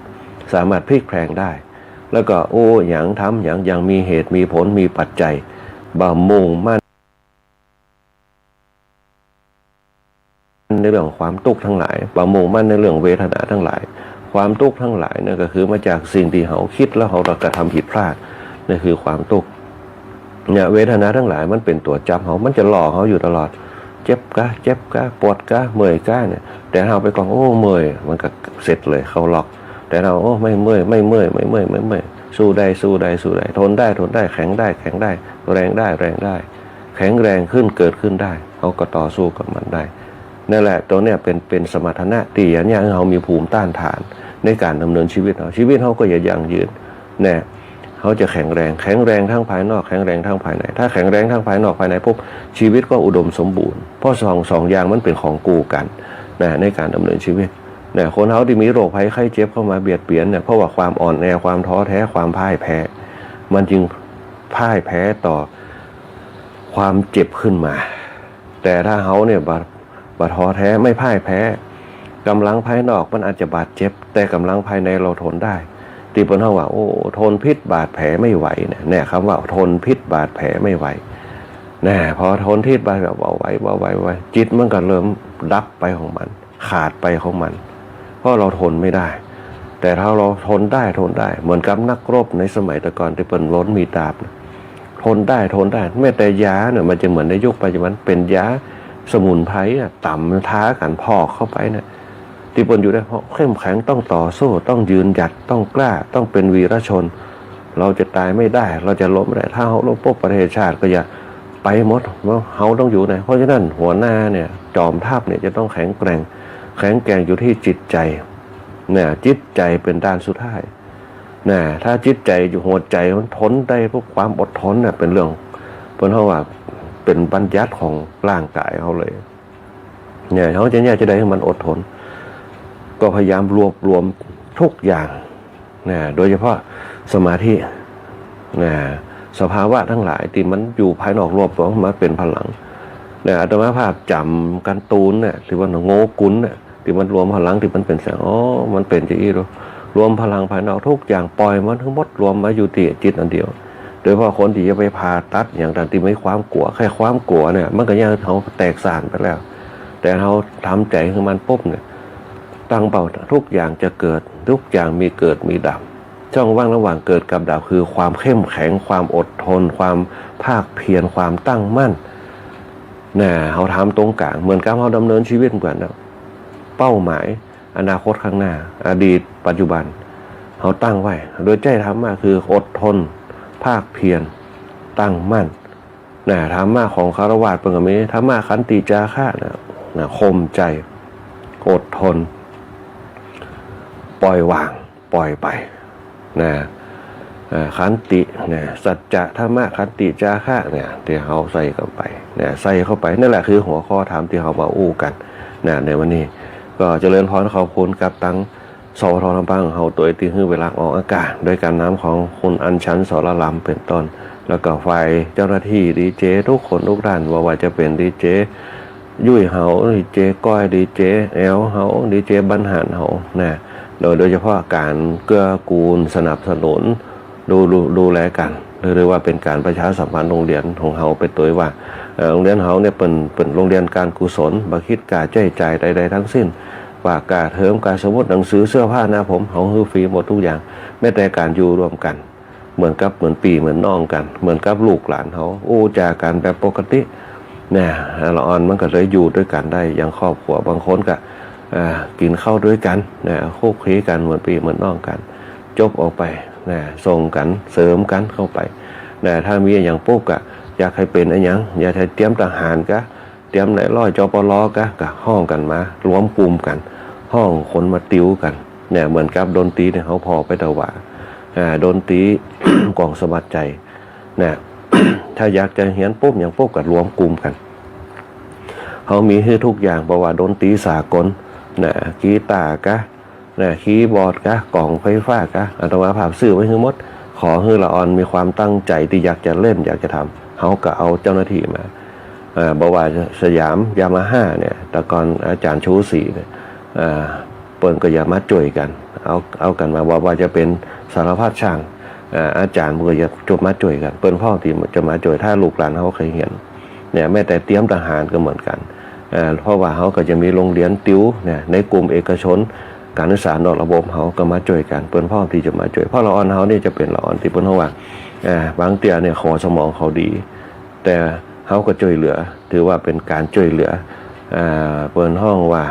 สามารถพลิกแพลงได้ แล้วก็ โอ้ หยังทำหยัง อย่างมีเหตุมีผล มีปัจจัย บ่มุ่งมั่น ในเรื่องความตุ๊กข์ตังหลาย บ่มุ่งมั่นในเรื่องเวทนาตังหลาย ความตุ๊กข์ตังหลายเนี่ยก็คือมาจากสิ่งตี้เฮาคิดแล้วเฮากระทำผิดพลาด นั่นคือความตุ๊กข์ เนี่ย เวทนาตังหลายมันเป๋นตั๋วจับเฮา มันจะหลอกเฮาอยู่ตลอด เจ็บกะ เจ็บกะ ปวดกะ เมื่อยกะเนี่ย แต่เฮาไปก้อง โอ้ เมื่อย มันก็เสร็จเลย เข้าล็อก แต่เฮา โอ้ ไม่เมื่อย ไม่เมื่อย ไม่เมื่อย ไม่เมื่อย สู้ได้ สู้ได้ สู้ได้ ทนได้ ทนได้ แข็งได้ แข็งได้ แรงได้ แรงได้ แข็งแรงขึ้น เกิดขึ้นได้ เฮาก็ต่อสู้กับมันได้ นั่นแหละ ตั๋วเนี้ยเป๋น เป๋นสมรรถนะตี้จะเยียะหื้อเฮามีภูมิต้านทานในก๋านดำเนินชีวิตเฮา ชีวิตเฮาก็จะยั่งยืน แน่ เฮาจะแข็งแรง แข็งแรงทั้งภายนอก แข็งแรงทั้งภายใน ถ้าแข็งแรงทั้งภายนอกภายในปุ๊บ ชีวิตก็อุดมสมบูรณ์ เพราะสอง สองอย่างมันเป๋นของกู้กั๋น นะ ในก๋านดำเนินชีวิต นะ คนเฮาตี้มีโรคภัยไข้เจ็บเข้ามาเบียดเบียนเนี่ย เพราะว่าความอ่อนแอ ความท้อแท้ ความพ่ายแพ้ มันจึงพ่ายแพ้ต่อความเจ็บขึ้นมา แต่ถ้าเฮาเนี่ยบ่ บ่ท้อแท้ ไม่พ่ายแพ้ ก๋ำลังภายนอกมันอาจจะบาดเจ็บ แต่ก๋ำลังภายในเฮาทนได้ ตี้เปิ้นฮ้องว่า โอ้ ทนพิษบาดแผลไม่ไหวเนี่ย เนี่ย กำว่าทนพิษบาดแผลไม่ไหว นะ พอทนพิษบาดแผลบ่ไหว บ่ไหว บ่ไหว จิตมันก็เริ่มดับไปของมัน ขาดไปของมัน เพราะเฮาทนไม่ได้ แต่ถ้าเฮาทนได้ ทนได้ เหมือนกับนักรบในสมัยแต่ก่อนตี้เปิ้นล้นมีดดาบ ทนได้ ทนได้ แม้แต่ยาเนี่ย มันจะเหมือนในยุคปัจจุบัน เป๋นยาสมุนไพรอะ ต๋ำทากั๋น พอกเข้าไปเนี่ย ตี้เปิ้นอยู่ได้ เพราะเข้มแข็ง ต้องต่อสู้ ต้องยืนหยัด ต้องกล้า ต้องเป็นวีรชน เฮาจะต๋ายไม่ได้ เฮาจะล้มไม่ได้ ถ้าเฮาล้มปุ๊บ ประเทศชาติก็จะไปหมด เฮาต้องอยู่ได้ เพราะฉะนั้นหัวหน้าเนี่ย จอมทัพเนี่ยจะต้องแข็งแกร่ง แข็งแกร่งอยู่ที่จิตใจ เนี่ย จิตใจเป๋นด่านสุดท้าย นะ ถ้าจิตใจ๋อยู่ หัวใจ๋มันทนได้ เพราะความอดทนน่ะเป๋นเรื่อง เปิ้นเฮาว่าเป๋นบัญญัติของร่างก๋ายเฮาเลย เนี่ย เฮาจะ เนี่ยจะได้หื้อมันอดทน ก็พยายามรวบรวมทุกอย่าง นะ โดยเฉพาะสมาธิ นะ สภาวะตังหลายตี้มันอยู่ภายนอกรวบรวมมาเป๋นพลัง นะ อาตมาภาพจ๋ำก๋านตูนเนี่ย ตี้ว่าโงกุลเนี่ย ตี้มันรวมพลัง ตี้มันเป๋นแสง อ๋อ มันเป๋นจะอี้ดู รวมพลังภายนอกทุกอย่าง ป่อยมันทั้งหมด รวมมาอยู่ตี้จิตอันเดียว โดยเฉพาะคนตี้จะไปผ่าตัดอย่างต่าง ตี้มีความกั๋ว แค่ความกั๋วเนี่ย มันก็เยียะหื้อเฮาแตกส่านไปแล้ว แต่เฮาทำใจ๋หื้อมันปุ๊บเนี่ย ตั้งเป้าทุกอย่างจะเกิด ทุกอย่างมีเกิดมีดับ ช่องว่างระหว่างเกิดกับดับคือความเข้มแข็ง ความอดทน ความภาคเพียร ความตั้งมั่น นะ เฮาทำตรงก๋าง เหมือนกับเฮาดำเนินชีวิตเหมือนกั๋นนะ เป้าหมาย อนาคตข้างหน้า อดีต ปัจจุบัน เฮาตั้งไว้ โดยใจ๊ธรรมะคืออดทน ภาคเพียร ตั้งมั่น นะ ธรรมะของฆราวาสเปิ้นก็มี ธรรมะขันติจาคะนะ นะ ข่มใจ๋ อดทน ป่อยวาง ป่อยไป นะ เอ่อ ขันติ นะ สัจจะ ธรรมะ ขันติ จาคะ เนี่ย ตี้เฮาใส่เข้าไป นะ ใส่เข้าไป นั่นแหละคือหัวข้อธรรมตี้เฮามาอู้กั๋น นะ ในวันนี้ ก็เจริญพร ขอบคุณกับตัง สวท ลำปางของเฮา โตยตี้หื้อเวลาออกอากาศ โดยก๋านนำของคุณอัญชัน สรลำ เป๋นต้น แล้วก็ฝ่ายเจ้าหน้าตี้ดีเจทุกคนทุกท่าน บ่ว่าจะเป๋นดีเจ ยุ้ยเฮา ดีเจก้อย ดีเจแอลเฮา ดีเจบรรหารเฮา นะ โดย โดยเฉพาะก๋านเกื้อกูลสนับสนุน ดู ดู ดูแลกั๋น หรือ หรือว่าเป๋นก๋านประชาสัมพันธ์โฮงเฮียนของเฮาไปโตยว่า เอ่อ โฮงเฮียนเฮาเนี่ยเป๋น เป๋นโฮงเฮียนก๋านกุศล บ่คิดก้าใจ๊จ่ายใดๆ ตังสิ้น ว่าก้าเทอม ก้าสมุดหนังสือ เสื้อผ้าหน้าผม เฮาหื้อฟรีหมดทุกอย่าง แม้แต่ก๋านอยู่ร่วมกั๋น เหมือนกับเหมือนปี้เหมือนน้องกั๋น เหมือนกับลูกหลานเฮา อู้จ๋ากั๋นแบบปกติ นะ ละอ่อนมันก็เลยอยู่ตวยกั๋นได้อย่างครอบครัว บางคนก็ อ่า กิ๋นข้าวตวยกั๋น นะ คลุกคลีกั๋นเหมือนปี้เหมือนน้องกั๋น จบออกไป นะ ส่งกั๋น เสริมกั๋นเข้าไป นะ ถ้ามีอะหยังปุ๊บก็ อยากหื้อเป๋นอะหยัง อยากหื้อเตรียมทหารกา เตรียมนายร้อย จปร กา ก็ฮ้องกั๋นมา รวมกลุ่มกั๋น ฮ้องคนมาติวกั๋น เนี่ย เหมือนกับดนตรีเนี่ย เฮาผ่อไปตะหว่า อ่า ดนตรี กล่องสะบัดใจ๋ นะ ถ้าอยากจะเฮียนปุ๊บ หยังปุ๊บ ก็รวมกลุ่มกั๋น เฮามีหื้อทุกอย่าง บ่ว่าดนตรีสากล นะ กีตาร์กา นะ คีย์บอร์ดกา กล่องไฟฟ้ากา อาตมาภาพซื้อไว้หื้อหมด ขอหื้อละอ่อนมีความตั้งใจ๋ตี้อยากจะเล่น อยากจะทำ เฮาก็เอาเจ้าหน้าตี้มา เอ่อ บ่ว่าสยาม ยามาฮ่าเนี่ย แต่ก่อนอาจ๋ารย์ชูศรีเนี่ย เอ่อ เปิ้นก็จะมาจ้วยกั๋น เอา เอากั๋นมา บ่ว่าจะเป๋นสารพัดช่าง เอ่อ อาจ๋ารย์เปิ้นก็จะมาจ้วยกั๋น เปิ้นพร้อมตี้จะมาจ้วย ถ้าลูกหลานเฮาใค่เฮียน เนี่ย แม้แต่เตรียมทหารก็เหมือนกั๋น เอ่อ เพราะว่าเฮาก็จะมีโฮงเฮียนติวเนี่ย ในกลุ่มเอกชน ก๋านศึกษานอกระบบเฮาก็มาจ้วยกั๋น เปิ้นพร้อมตี้จะมาจ้วย เพราะละอ่อนเฮานี่จะเป๋นละอ่อนตี้เปิ้นฮ้องว่า เอ่อ บางเตื้อเนี่ย หัวสมองเขาดี แต่เฮาก็จ้วยเหลือ ถือว่าเป๋นก๋านจ้วยเหลือ เอ่อ เปิ้นฮ้องว่า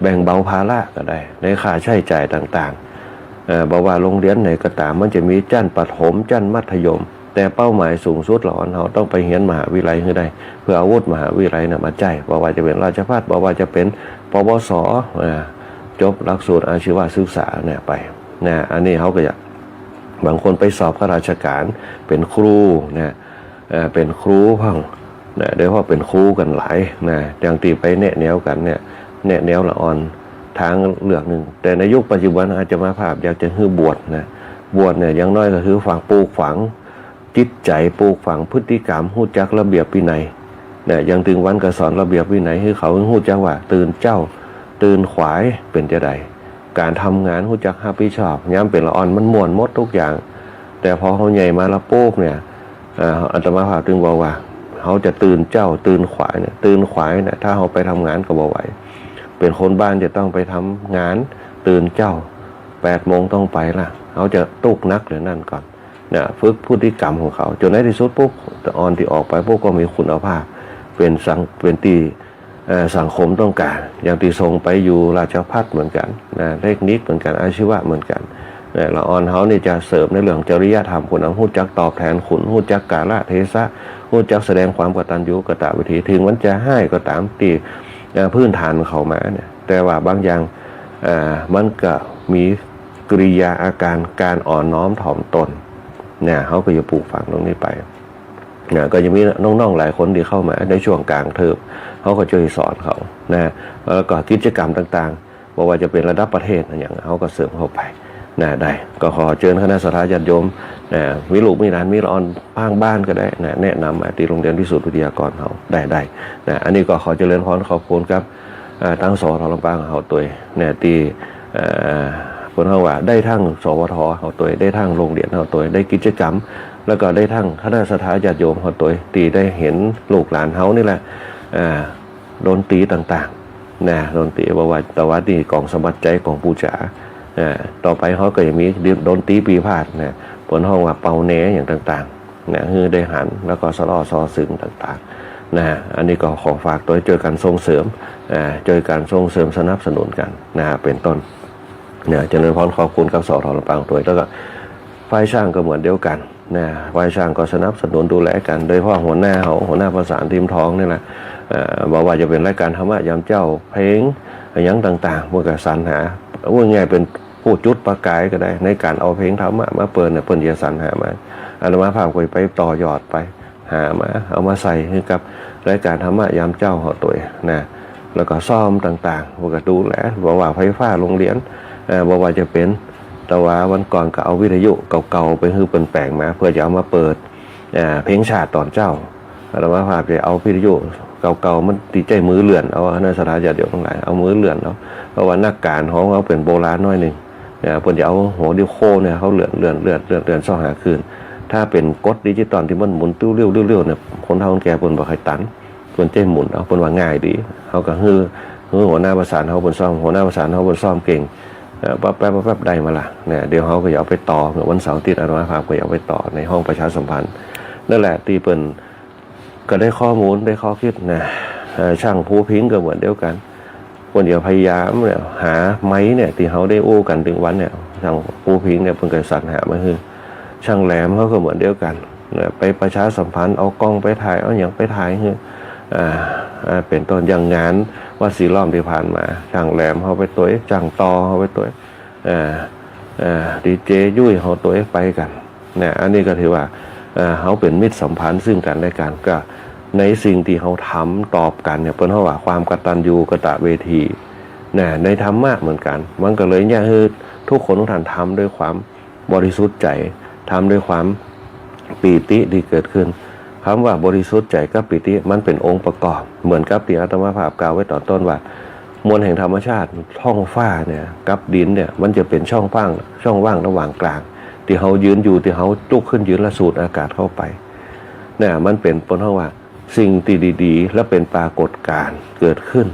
แบ่งเบาภาระก็ได้ ในค่าใจ๊จ่ายต่างๆ เอ่อ บ่ว่าโฮงเฮียนไหนก็ต๋าม มันจะมีชั้นประถม ชั้นมัธยม แต่เป้าหมายสูงสุดละอ่อนเฮาต้องไปเฮียนมหาวิทยาลัยหื้อได้ เพื่อเอาวุฒิมหาวิทยาลัยน่ะมาใจ๊ บ่ว่าจะเป๋นราชภัฏ บ่ว่าจะเป๋น ปวส อ่า จบหลักสูตรอาชีวศึกษาเนี่ยไป นะ อันนี้เฮาก็อยาก บางคนไปสอบข้าราชก๋าน เป๋นครู นะ เอ่อ เป๋นครูพ่อง นะ โดยเฉพาะเป๋นครูกั๋นหลาย นะ อย่างตี้ไปแนะแนวกั๋นเนี่ย แนะแนวละอ่อนทางเลือกนึ่ง แต่ในยุคปัจจุบันอาตมาภาพอยากจะหื้อบวชนะ บวชเนี่ยอย่างน้อยก็คือฝัง ปลูกฝังจิตใจ๋ ปลูกฝังพฤติกรรม ฮู้จักระเบียบวินัย นะ อย่างตึงวั๋นก็สอนระเบียบวินัย หื้อเขาฮู้จักว่าตื่นเจ๊า ตื่นขวายเป๋นจาใด ก๋านทำงานฮู้จักฮับผิดชอบ ยามเป๋นละอ่อนมันม่วนหมดทุกอย่าง แต่พอเฮาใหญ่มาละปุ๊บเนี่ย เอ่อ อาตมาภาพตึงบอกว่า เฮาจะตื่นเจ๊า ตื่นขวายเนี่ย ตื่นขวายเนี่ย ถ้าเฮาไปทำงานก็บ่ไหว เป๋นคนบ้านจะต้องไปทำงาน ตื่นเจ๊า แปดโมงต้องไปละ เฮาจะตุ๊กหนักเรื่องนั้นก่อน นะ ฝึกพฤติกรรมของเขา จ๋นในตี้สุดปุ๊บ อ่อนตี้ออกไปปุ๊บก็มีคุณภาพ เป๋นสัง เป๋นตี้ เอ่อ สังคมต้องก๋าน อย่างตี้ส่งไปอยู่ราชภัฏเหมือนกั๋น นะ เทคนิคเหมือนกั๋น อาชีวะเหมือนกั๋น นะ ละอ่อนเฮานี่จะเสริมในเรื่องจริยธรรม คุณธรรม ฮู้จักตอบแตนคุณ ฮู้จักกาลเทศะ ฮู้จักแสดงความกตัญญูกตเวที เถิงมันจะฮ้ายก็ต๋ามตี้ เอ่อ พื้นฐานเขามาเนี่ย แต่ว่าบางอย่าง เอ่อ มันก็มี กิริยาอาการ ก๋านอ่อนน้อมถ่อมตน เนี่ย เฮาก็จะปลูกฝังตรงนี้ไป เนี่ย ก็จะมีน้องๆ หลายคนตี้เข้ามาในช่วงก๋างเทอม เฮาก็จะสอนเขา นะ แล้วก็กิจกรรมต่างๆ บ่ว่าจะเป๋นระดับประเทศอะหยัง เฮาก็เสริมเข้าไป นะ ได้ ก็ขอเจิญคณะศรัทธาญาติโยม นะ มีลูกมีหลาน มีละอ่อนตางบ้านก็ได้ นะ แนะนำมาตี้โรงเรียนวิสุทธิวิทยากรเฮา ได้ ได้ นะ อันนี้ก็ขอเจริญพรขอบคุณครับ อ่า ตัง สวท ลำปางเฮาตวย เนี่ย ตี้ เอ่อ เปิ้นฮ้องว่าได้ตัง สวท เฮาตวย ได้ตังโรงเรียนเฮาตวย ได้กิจกรรม แล้วก็ได้ตังคณะศรัทธาญาติโยมเฮาตวย ตี้ได้หันลูกหลานเฮานี่แหละ อ่า ดนตรีต่างๆ นะ ดนตรี บ่ว่า แต่ว่าตี้ก๋องสมัครใจ ก๋องปู๋จา อ่า ต่อไปเฮาก็จะมีดนตรีปี๋พาดนะ เปิ้นฮ้องว่าเป่าแหนอย่างต่างๆ นะ หื้อได้หัน แล้วก็สะเลาะซอซึงต่างๆ นะ อันนี้ก็ขอฝากตวย จ้วยกั๋นส่งเสริม อ่า จ้วยกั๋นส่งเสริมสนับสนุนกั๋น นะ เป๋นต้น เนี่ย เจริญพรขอบคุณกับ สวท ลำปางตวย แล้วก็ฝ่ายสร้างก็เหมือนเดียวกั๋น นะ ฝ่ายสร้างก็สนับสนุนดูแลกั๋น โดยเฉพาะหัวหน้าเฮา หัวหน้าประสานทิมทองนี่แหละ เอ่อ บ่ว่าจะเป๋นรายก๋านธรรมะยามเจ๊า เพลงอะหยังต่างๆ เปิ้นก็สรรหา ว่าง่ายเป๋นผู้จุดประกายก็ได้ ในก๋านเอาเพลงธรรมะมาเปิดเนี่ย เปิ้นจะสรรหามา อาตมาภาพก็ไปต่อยอดไป หามา เอามาใส่หื้อกับรายก๋านธรรมะยามเจ๊าเฮาตวยนะ แล้วก็ซ้อมต่างๆ เปิ้นก็ดูแล บ่ว่าไฟฟ้าโรงเรียน เอ่อ บ่ว่าจะเป๋น แต่ว่าวันก่อนก็เอาวิทยุเก่าๆ ไปหื้อเปิ้นแป๋งมา เปื้อจะเอามาเปิด เอ่อ เพลงชาติต๋อนเจ๊า อาตมาภาพจะเอาวิทยุเก่าๆ มันตี้ใจ๊มือเลื่อนเอา คณะศรัทธาญาติโยมตังหลาย เอามือเลื่อนเอา เพราะว่านักก๋านของเฮาเป๋นโบราณหน้อยนึ่ง เนี่ย เปิ้นจะเอาหัวดิสโก้เนี่ย เขาเลื่อน เลื่อน เลื่อน เลื่อน เลื่อนซอกหาคืน ถ้าเป๋นกดดิจิตอลตี้มันหมุนติ้วเลี้ยวๆ เนี่ย คนเฒ่าคนแก่เปิ้นบ่ใค่ตัน เปิ้นใจ๊หมุนเอา เปิ้นว่าง่ายดี เฮาก็หื้อ หื้อหัวหน้าประสานเฮาเปิ้นซ้อม หัวหน้าประสานเฮาเปิ้นซ้อมเก่ง เอ่อ ปั๊บๆ ปั๊บๆ ได้มาละ เนี่ย เดี๋ยวเฮาก็จะเอาไปต่อ เมื่อวันเสาร์อาทิตย์อาตมาภาพก็จะเอาไปต่อในห้องประชาสัมพันธ์ นั่นแหละตี้เปิ้น ก็ได้ข้อมูล ได้ข้อคิดนะ เอ่อ ช่างภูพิงค์ก็เหมือนเดียวกั๋น เปิ้นจะพยายามเนี่ย หาไมค์เนี่ย ตี้เฮาได้อู้กั๋นตึงวันเนี่ย ช่างภูพิงค์เนี่ย เปิ้นก็สรรหามาหื้อ ช่างแหลมเขาก็เหมือนเดียวกั๋นนะ ไปประชาสัมพันธ์ เอากล้องไปถ่าย เอาหยังไปถ่ายหื้อ อ่า อ่า เป๋นต้น อย่างงานวัดสีล้อมตี้ผ่านมา ช่างแหลมเขาไปตวย ช่างต่อเขาไปตวย อ่า อ่า ดีเจยุ้ยเขาตวยไปกั๋น เนี่ย อันนี้ก็ถือว่า เอ่อ เฮาเป๋นมิตรสัมพันธ์ซึ่งกั๋นและกั๋น ก็ในสิ่งตี้เฮาทำตอบกั๋นเนี่ย เปิ้นฮ้องว่าความกตัญญูกตเวที นะ ในธรรมะเหมือนกั๋น มันก็เลยอยากหื้อทุกคนทุกท่านทำด้วยความบริสุทธิ์ใจ๋ ทำด้วยความปีติตี้เกิดขึ้น กำว่าบริสุทธิ์ใจ๋กับปีติ มันเป๋นองค์ประกอบ เหมือนกับตี้อาตมาภาพกล่าวไว้ต๋อนต้นว่า มวลแห่งธรรมชาติ ท้องฟ้าเนี่ย กับดินเนี่ย มันจะเป๋นช่องว่าง ช่องว่างระหว่างกลาง ตี้เฮายืนอยู่ ตี้เฮาลุกขึ้นยืนแล้วสูดอากาศเข้าไป เนี่ย มันเป๋น เปิ้นฮ้องว่าสิ่งตี้ดีๆ และเป๋นปรากฏการณ์เกิดขึ้น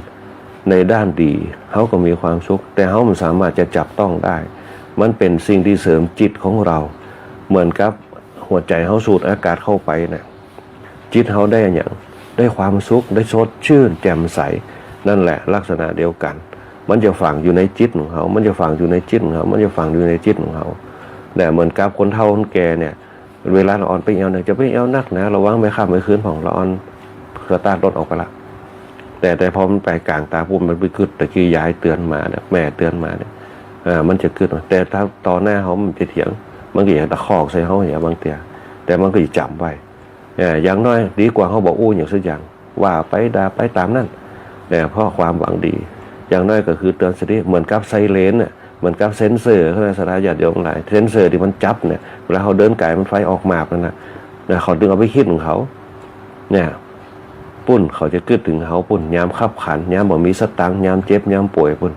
ในด้านดี เฮาก็มีความสุข แต่เฮาบ่สามารถจะจับต้องได้ มันเป๋นสิ่งตี้เสริมจิตของเฮา เหมือนกับหัวใจ๋เฮาสูดอากาศเข้าไปน่ะ จิตเฮาได้อะหยัง ได้ความสุข ได้สดชื่น แจ่มใส นั่นแหละลักษณะเดียวกั๋น มันจะฝังอยู่ในจิตของเฮา มันจะฝังอยู่ในจิตของเฮา มันจะฝังอยู่ในจิตของเฮา เนี่ย เหมือนกับคนเฒ่าคนแก่เนี่ย เวลาละอ่อนไปแอ่วเนี่ย จะไปแอ่วนักหนา ระวังแม่ค่ำแม่คืนพ่อง ละอ่อนสตาร์ทรถออกไปละ แต่ แต่พอมันไปก๋างตางปุ๊บ มันไปกึ๊ด ตะกี้ยายเตื๋อนมาเนี่ย แม่เตื๋อนมาเนี่ย อ่า มันจะกึ๊ด แต่ถ้าต่อหน้าเฮามันจะเถียง มันก็อยากตะคอกใส่เฮาอย่างบางเตื้อ แต่มันก็จะจ๋ำไว้ เอ่อ อย่างน้อยดีกว่าเฮาบ่อู้หยังสักอย่าง ว่าไปด่าไปต๋ามนั้น เนี่ย เพราะความหวังดี อย่างน้อยก็คือเตื๋อนสติ เหมือนกับไซเรนน่ะ เหมือนกับเซ็นเซอร์ คณะศรัทธาญาติโยมทั้งหลาย เซ็นเซอร์ตี้มันจับเนี่ย เวลาเฮาเดินก๋ายมันไฟออกมาบนั่นน่ะ เนี่ย เขาตึงเอาไปคิดของเขา เนี่ย ปุ้นเขาจะกึ๊ดเถิงเฮาปุ้น ยามคับขัน ยามบ่มีสตางค์ ยามเจ็บ ยามป่วยปุ้น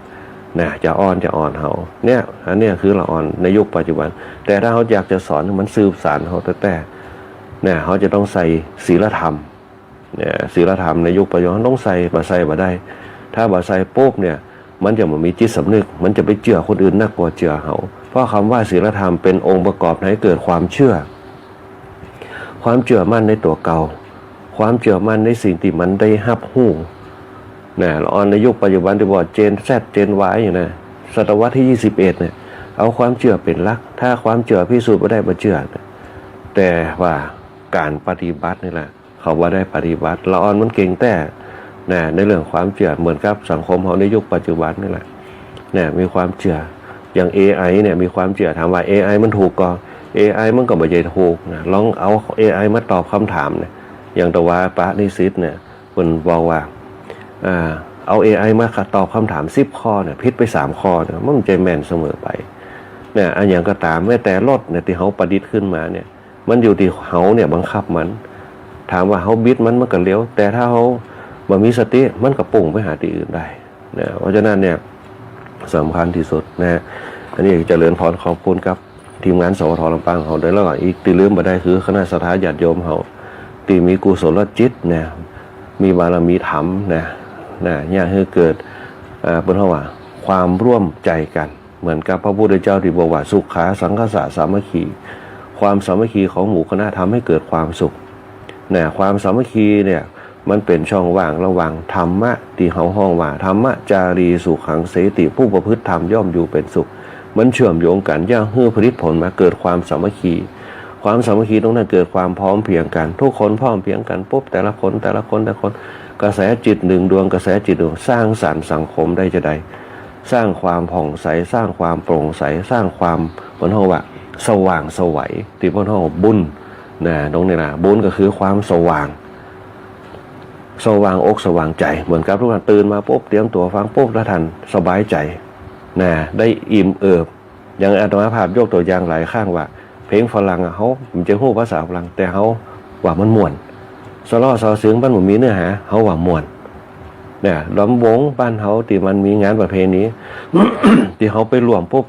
นะ จะอ้อน จะอ่อนเฮา เนี่ย อันเนี้ยคือละอ่อนในยุคปัจจุบัน แต่ถ้าเฮาอยากจะสอนให้มันสืบสานเฮาแต๊ๆ เนี่ย เฮาจะต้องใส่ศีลธรรม เนี่ย ศีลธรรมในยุคปัจจุบันต้องใส่ บ่ใส่บ่ได้ ถ้าบ่ใส่ปุ๊บเนี่ย มันจะบ่มีจิตสำนึก มันจะไปเจื้อคนอื่นนักกว่าเจื้อเฮา เพราะกำว่าศีลธรรมเป๋นองค์ประกอบหื้อเกิดความเจื้อ ความเจื้อมั่นในตั๋วเก่า ความเจื้อมั่นในสิ่งตี้มันได้ฮับฮู้ นะ ละอ่อนในยุคปัจจุบันตี้บอก เจนแซด เจนวาย อยู่นะ ศตวรรษตี้ยี่สิบเอ็ดเนี่ย เอาความเจื้อเป๋นหลัก ถ้าความเจื้อพิสูจน์บ่ได้ บ่เจื้อ แต่ว่าก๋านปฏิบัตินี่แหละ เขาว่าได้ปฏิบัติ ละอ่อนมันเก่งแต๊ นะ ในเรื่องความเจื้อ เหมือนกับสังคมเฮาในยุคปัจจุบันนี่แหละ นะ มีความเจื้อ อย่าง เอไอ เนี่ย มีความเจื้อ ถามว่า เอไอ มันถูกก่อ เอไอ มันก็บ่ใจ้ถูกนะ ลองเอา เอไอ มาตอบกำถามเนี่ย อย่างตะวาปะนิสิตเนี่ย เปิ้นบอกว่า อ่า เอา เอไอ มาตอบกำถามสิบข้อเนี่ย ผิดไปสามข้อเนี่ย มันบ่ใจ้แม่นเสมอไป เนี่ย อะหยังก็ต๋าม แม้แต่รถเนี่ย ตี้เฮาประดิษฐ์ขึ้นมาเนี่ย มันอยู่ตี้เฮาเนี่ยบังคับมัน ถามว่าเฮาบิดมัน มันก็เร็ว แต่ถ้าเฮาบ่มีสติ มันก็ปุ้งไปหาตี้อื่นได้นะ เพราะฉะนั้นเนี่ย สำคัญตี้สุดนะ อันนี้เจริญพรขอบคุณกับทีมงาน สวท ลำปางเฮาด้วย แล้วก็อีกตี้ลืมบ่ได้คือคณะศรัทธาญาติโยมเฮา ตี้มีกุศลจิตนะ มีบารมีธรรมนะ นะ เยียะหื้อเกิด อ่า เปิ้นฮ้องว่าความร่วมใจกั๋น เหมือนกับพระพุทธเจ้าตี้บอกว่า สุขา สังคสสะ สามัคคี ความสามัคคีของหมู่คณะทำให้เกิดความสุข นะ ความสามัคคีเนี่ย มันเป๋นช่องว่างระหว่างธรรมะตี้เฮาฮ้องว่า ธัมมะจารี สุขัง เสติ ผู้ประพฤติธรรมย่อมอยู่เป๋นสุข มันเชื่อมโยงกั๋น เยียะหื้อผลิตผลมาเกิดความสามัคคี ความสามัคคีตรงนั้นเกิดความพร้อมเพรียงกั๋น ทุกคนพร้อมเพรียงกั๋นปุ๊บ แต่ละคน แต่ละคน แต่ละคน กระแสจิตหนึ่งดวง กระแสจิตหนึ่งดวง สร้างสรรค์สังคมได้จาใด สร้างความผ่องใส สร้างความโปร่งใส สร้างความ เปิ้นฮ้องว่าสว่างไสว ตี้เปิ้นฮ้องบุญนะ ตรงนี้นะ บุญก็คือความสว่าง สว่างอกสว่างใจ๋ เหมือนกับทุกท่านตื่นมาปุ๊บ เตรียมตั๋วฟังปุ๊บ แล้วท่านสบายใจ๋นะ ได้อิ่มเอิบ อย่างอาตมาภาพยกตั๋วอย่างหลายครั้งว่า เพลงฝรั่งอะ เฮาบ่ใจ้ฮู้ภาษาฝรั่ง แต่เฮาว่ามันม่วน สะเลาะซาวเสียงมันบ่มีเนื้อหา เฮาว่าม่วนนะ ลำวงบ้านเฮาตี้มันมีงานประเพณี ตี้เฮาไปร่วมปุ๊บ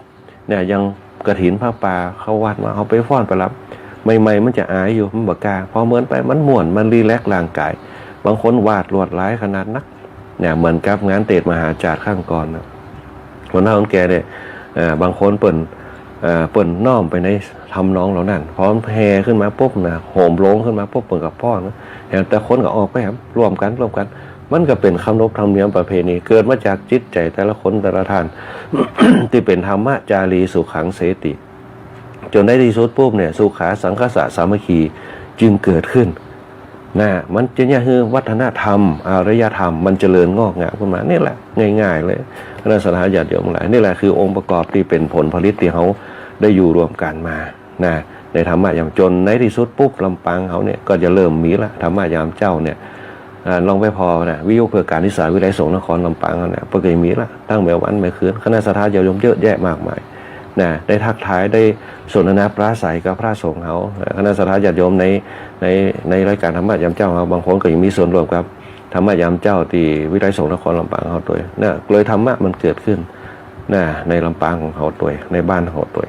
เนี่ย อย่างกฐินผ้าป่าเข้าวัดมา เฮาไปฟ้อนไปรำ ใหม่ๆ มันจะอายอยู่ มันบ่กล้า พอเมินไปมันม่วน มันรีแลกซ์ร่างกาย บางคนวาดลวดลายขนาดนัก เนี่ย เหมือนกับงานเตสน์มหาชาติครั้งก่อนนะ คนเฒ่าคนแก่เนี่ย เอ่อ บางคนเปิ้น เอ่อ เปิ้นน้อมไปในทำนองเหล่านั้น พอแห่ขึ้นมาปุ๊บนะ โหมโลงขึ้นมาปุ๊บ เปิ้นก็ฟ้อนนะ แหมแต่คนก็ออกไปแหม ร่วมกั๋น ร่วมกั๋น มันก็เป๋นขนบธรรมเนียมประเพณี เกิดมาจากจิตใจ๋แต่ละคนแต่ละท่าน ตี้เป๋นธัมมะจารี สุขัง เสติ จ๋นในตี้สุดปุ๊บเนี่ย สุขา สังคสสะ สามัคคี จึงเกิดขึ้นนะ มันจะเยียะหื้อวัฒนธรรม อารยธรรม มันเจริญงอกงามขึ้นมา นี่แหละ ง่ายๆ เลย คณะศรัทธาญาติโยมทั้งหลาย นี่แหละคือองค์ประกอบตี้เป๋นผลผลิตตี้เฮาได้อยู่ร่วมกั๋นมา นะ ในธัมมะยาม จ๋นในตี้สุดปุ๊บ ลำปางเฮาเนี่ยก็จะเริ่มมีละ ธัมมะยามเจ๊าเนี่ย อ่า ลองไปผ่อนะ วิทยุเพื่อการศึกษา วิทยาลัยสงฆ์นครลำปางเฮาเนี่ย เปิ้นก็มีละ ตั้งแหมวันแหมคืน คณะศรัทธาญาติโยมเยอะแยะมากมายนะ ได้ทักทาย ได้สนทนาปราศรัยกับพระสงฆ์เฮา คณะศรัทธาญาติโยมใน ใน ในรายการธัมมะยามเจ๊าเฮา บางคนก็ยังมีส่วนร่วมกับธัมมะยามเจ๊าตี้วิทยาลัยสงฆ์นครลำปางเฮาตวยนะ เลยธัมมะมันเกิดขึ้นนะ ในลำปางของเฮาตวย ในบ้านของเฮาตวย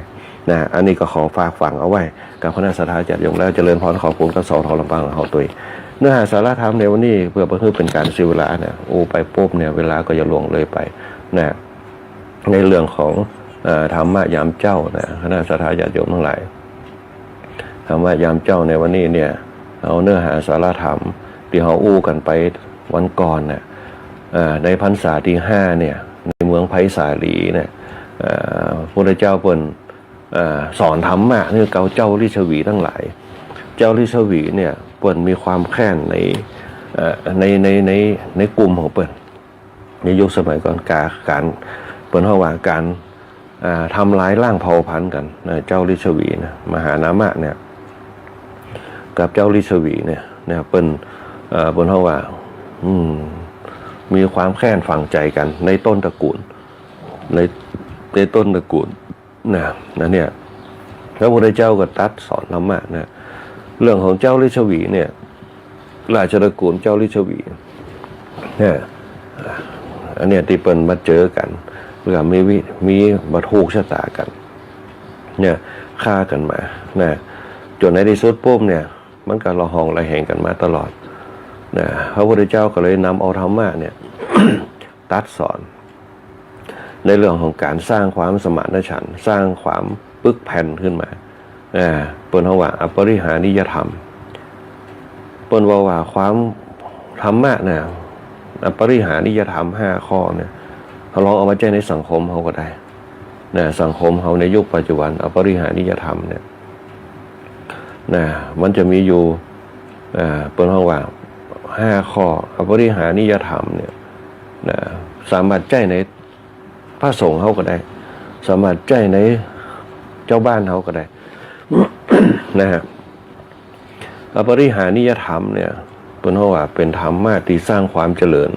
นะ อันนี้ก็ขอฝากฝังเอาไว้กับคณะศรัทธาญาติโยม แล้วเจริญพรขอบคุณกับ สวท ลำปางของเฮาตวย เนื้อหาสาระธรรมในวันนี้ เพื่อบ่หื้อเป๋นก๋านเสียเวลานะ อู้ไปปุ๊บเนี่ย เวลาก็จะล่วงเลยไปนะ ในเรื่องของ เอ่อ ธัมมะยามเจ๊านะ คณะศรัทธาญาติโยมทั้งหลาย ธัมมะยามเจ๊าในวันนี้เนี่ย เอาเนื้อหาสาระธรรมตี้เฮาอู้กั๋นไปวันก่อนน่ะ เอ่อ ในพรรษาตี้ห้าเนี่ย ในเมืองไผ่สาลีเนี่ย เอ่อ พระพุทธเจ้าเปิ้น เอ่อ สอนธัมมะหื้อเกาเจ้าลิชวีตังหลาย เจ้าลิชวีเนี่ย เปิ้นมีความแค้นใน เอ่อ ใน ใน ใน ในกลุ่มของเปิ้น ในยุคสมัยก่อน ก๋าน ก๋าน เปิ้นฮ้องว่าก๋าน อ่า ทำลายล้างเผ่าพันธุ์กั๋นนะ เจ้าลิชวีนะ มหานามะเนี่ย กับเจ้าลิชวีเนี่ย เนี่ย เปิ้น เอ่อ เปิ้นฮ้องว่า อืม มีความแค้นฝังใจ๋กั๋นในต้นตระกูล ใน ในต้นตระกูล นะ นั่นเนี่ย พระพุทธเจ้าก็ตรัสสอนธัมมะนะ เรื่องของเจ้าลิชวีเนี่ย ราชตระกูลเจ้าลิชวีเนี่ย อันเนี้ยตี้เปิ้นมาเจอกั๋น แล้วก็มีวิ มีบ่ถูกชะต๋ากั๋น เนี่ย ฆ่ากั๋นมานะ จ๋นในตี้สุดปุ๊บเนี่ย มันก็ละหองละแหงกั๋นมาตลอดนะ พระพุทธเจ้าก็เลยนำเอาธัมมะเนี่ย ตรัสสอน ในเรื่องของก๋านสร้างความสมานฉันท์ สร้างความปึกแผ่นขึ้นมา อ่า เปิ้นฮ้องว่าอปริหานิยธรรม เปิ้นว่า ว่าความ ธัมมะนะ อปริหานิยธรรมห้าข้อเนี่ย เฮาลองเอามาใจ๊ในสังคมเฮาก็ได้นะ สังคมเฮาในยุคปัจจุบัน อปริหานิยธรรมเนี่ย นะ มันจะมีอยู่ อ่า เปิ้นฮ้องว่าห้าข้อ อปริหานิยธรรมเนี่ย นะ สามารถใจ๊ในพระสงฆ์เฮาก็ได้ สามารถใจ๊ในจาวบ้านเฮาก็ได้ นะฮะ อปริหานิยธรรมเนี่ย เปิ้นฮ้องว่าเป๋นธรรมะตี้สร้างความเจริญ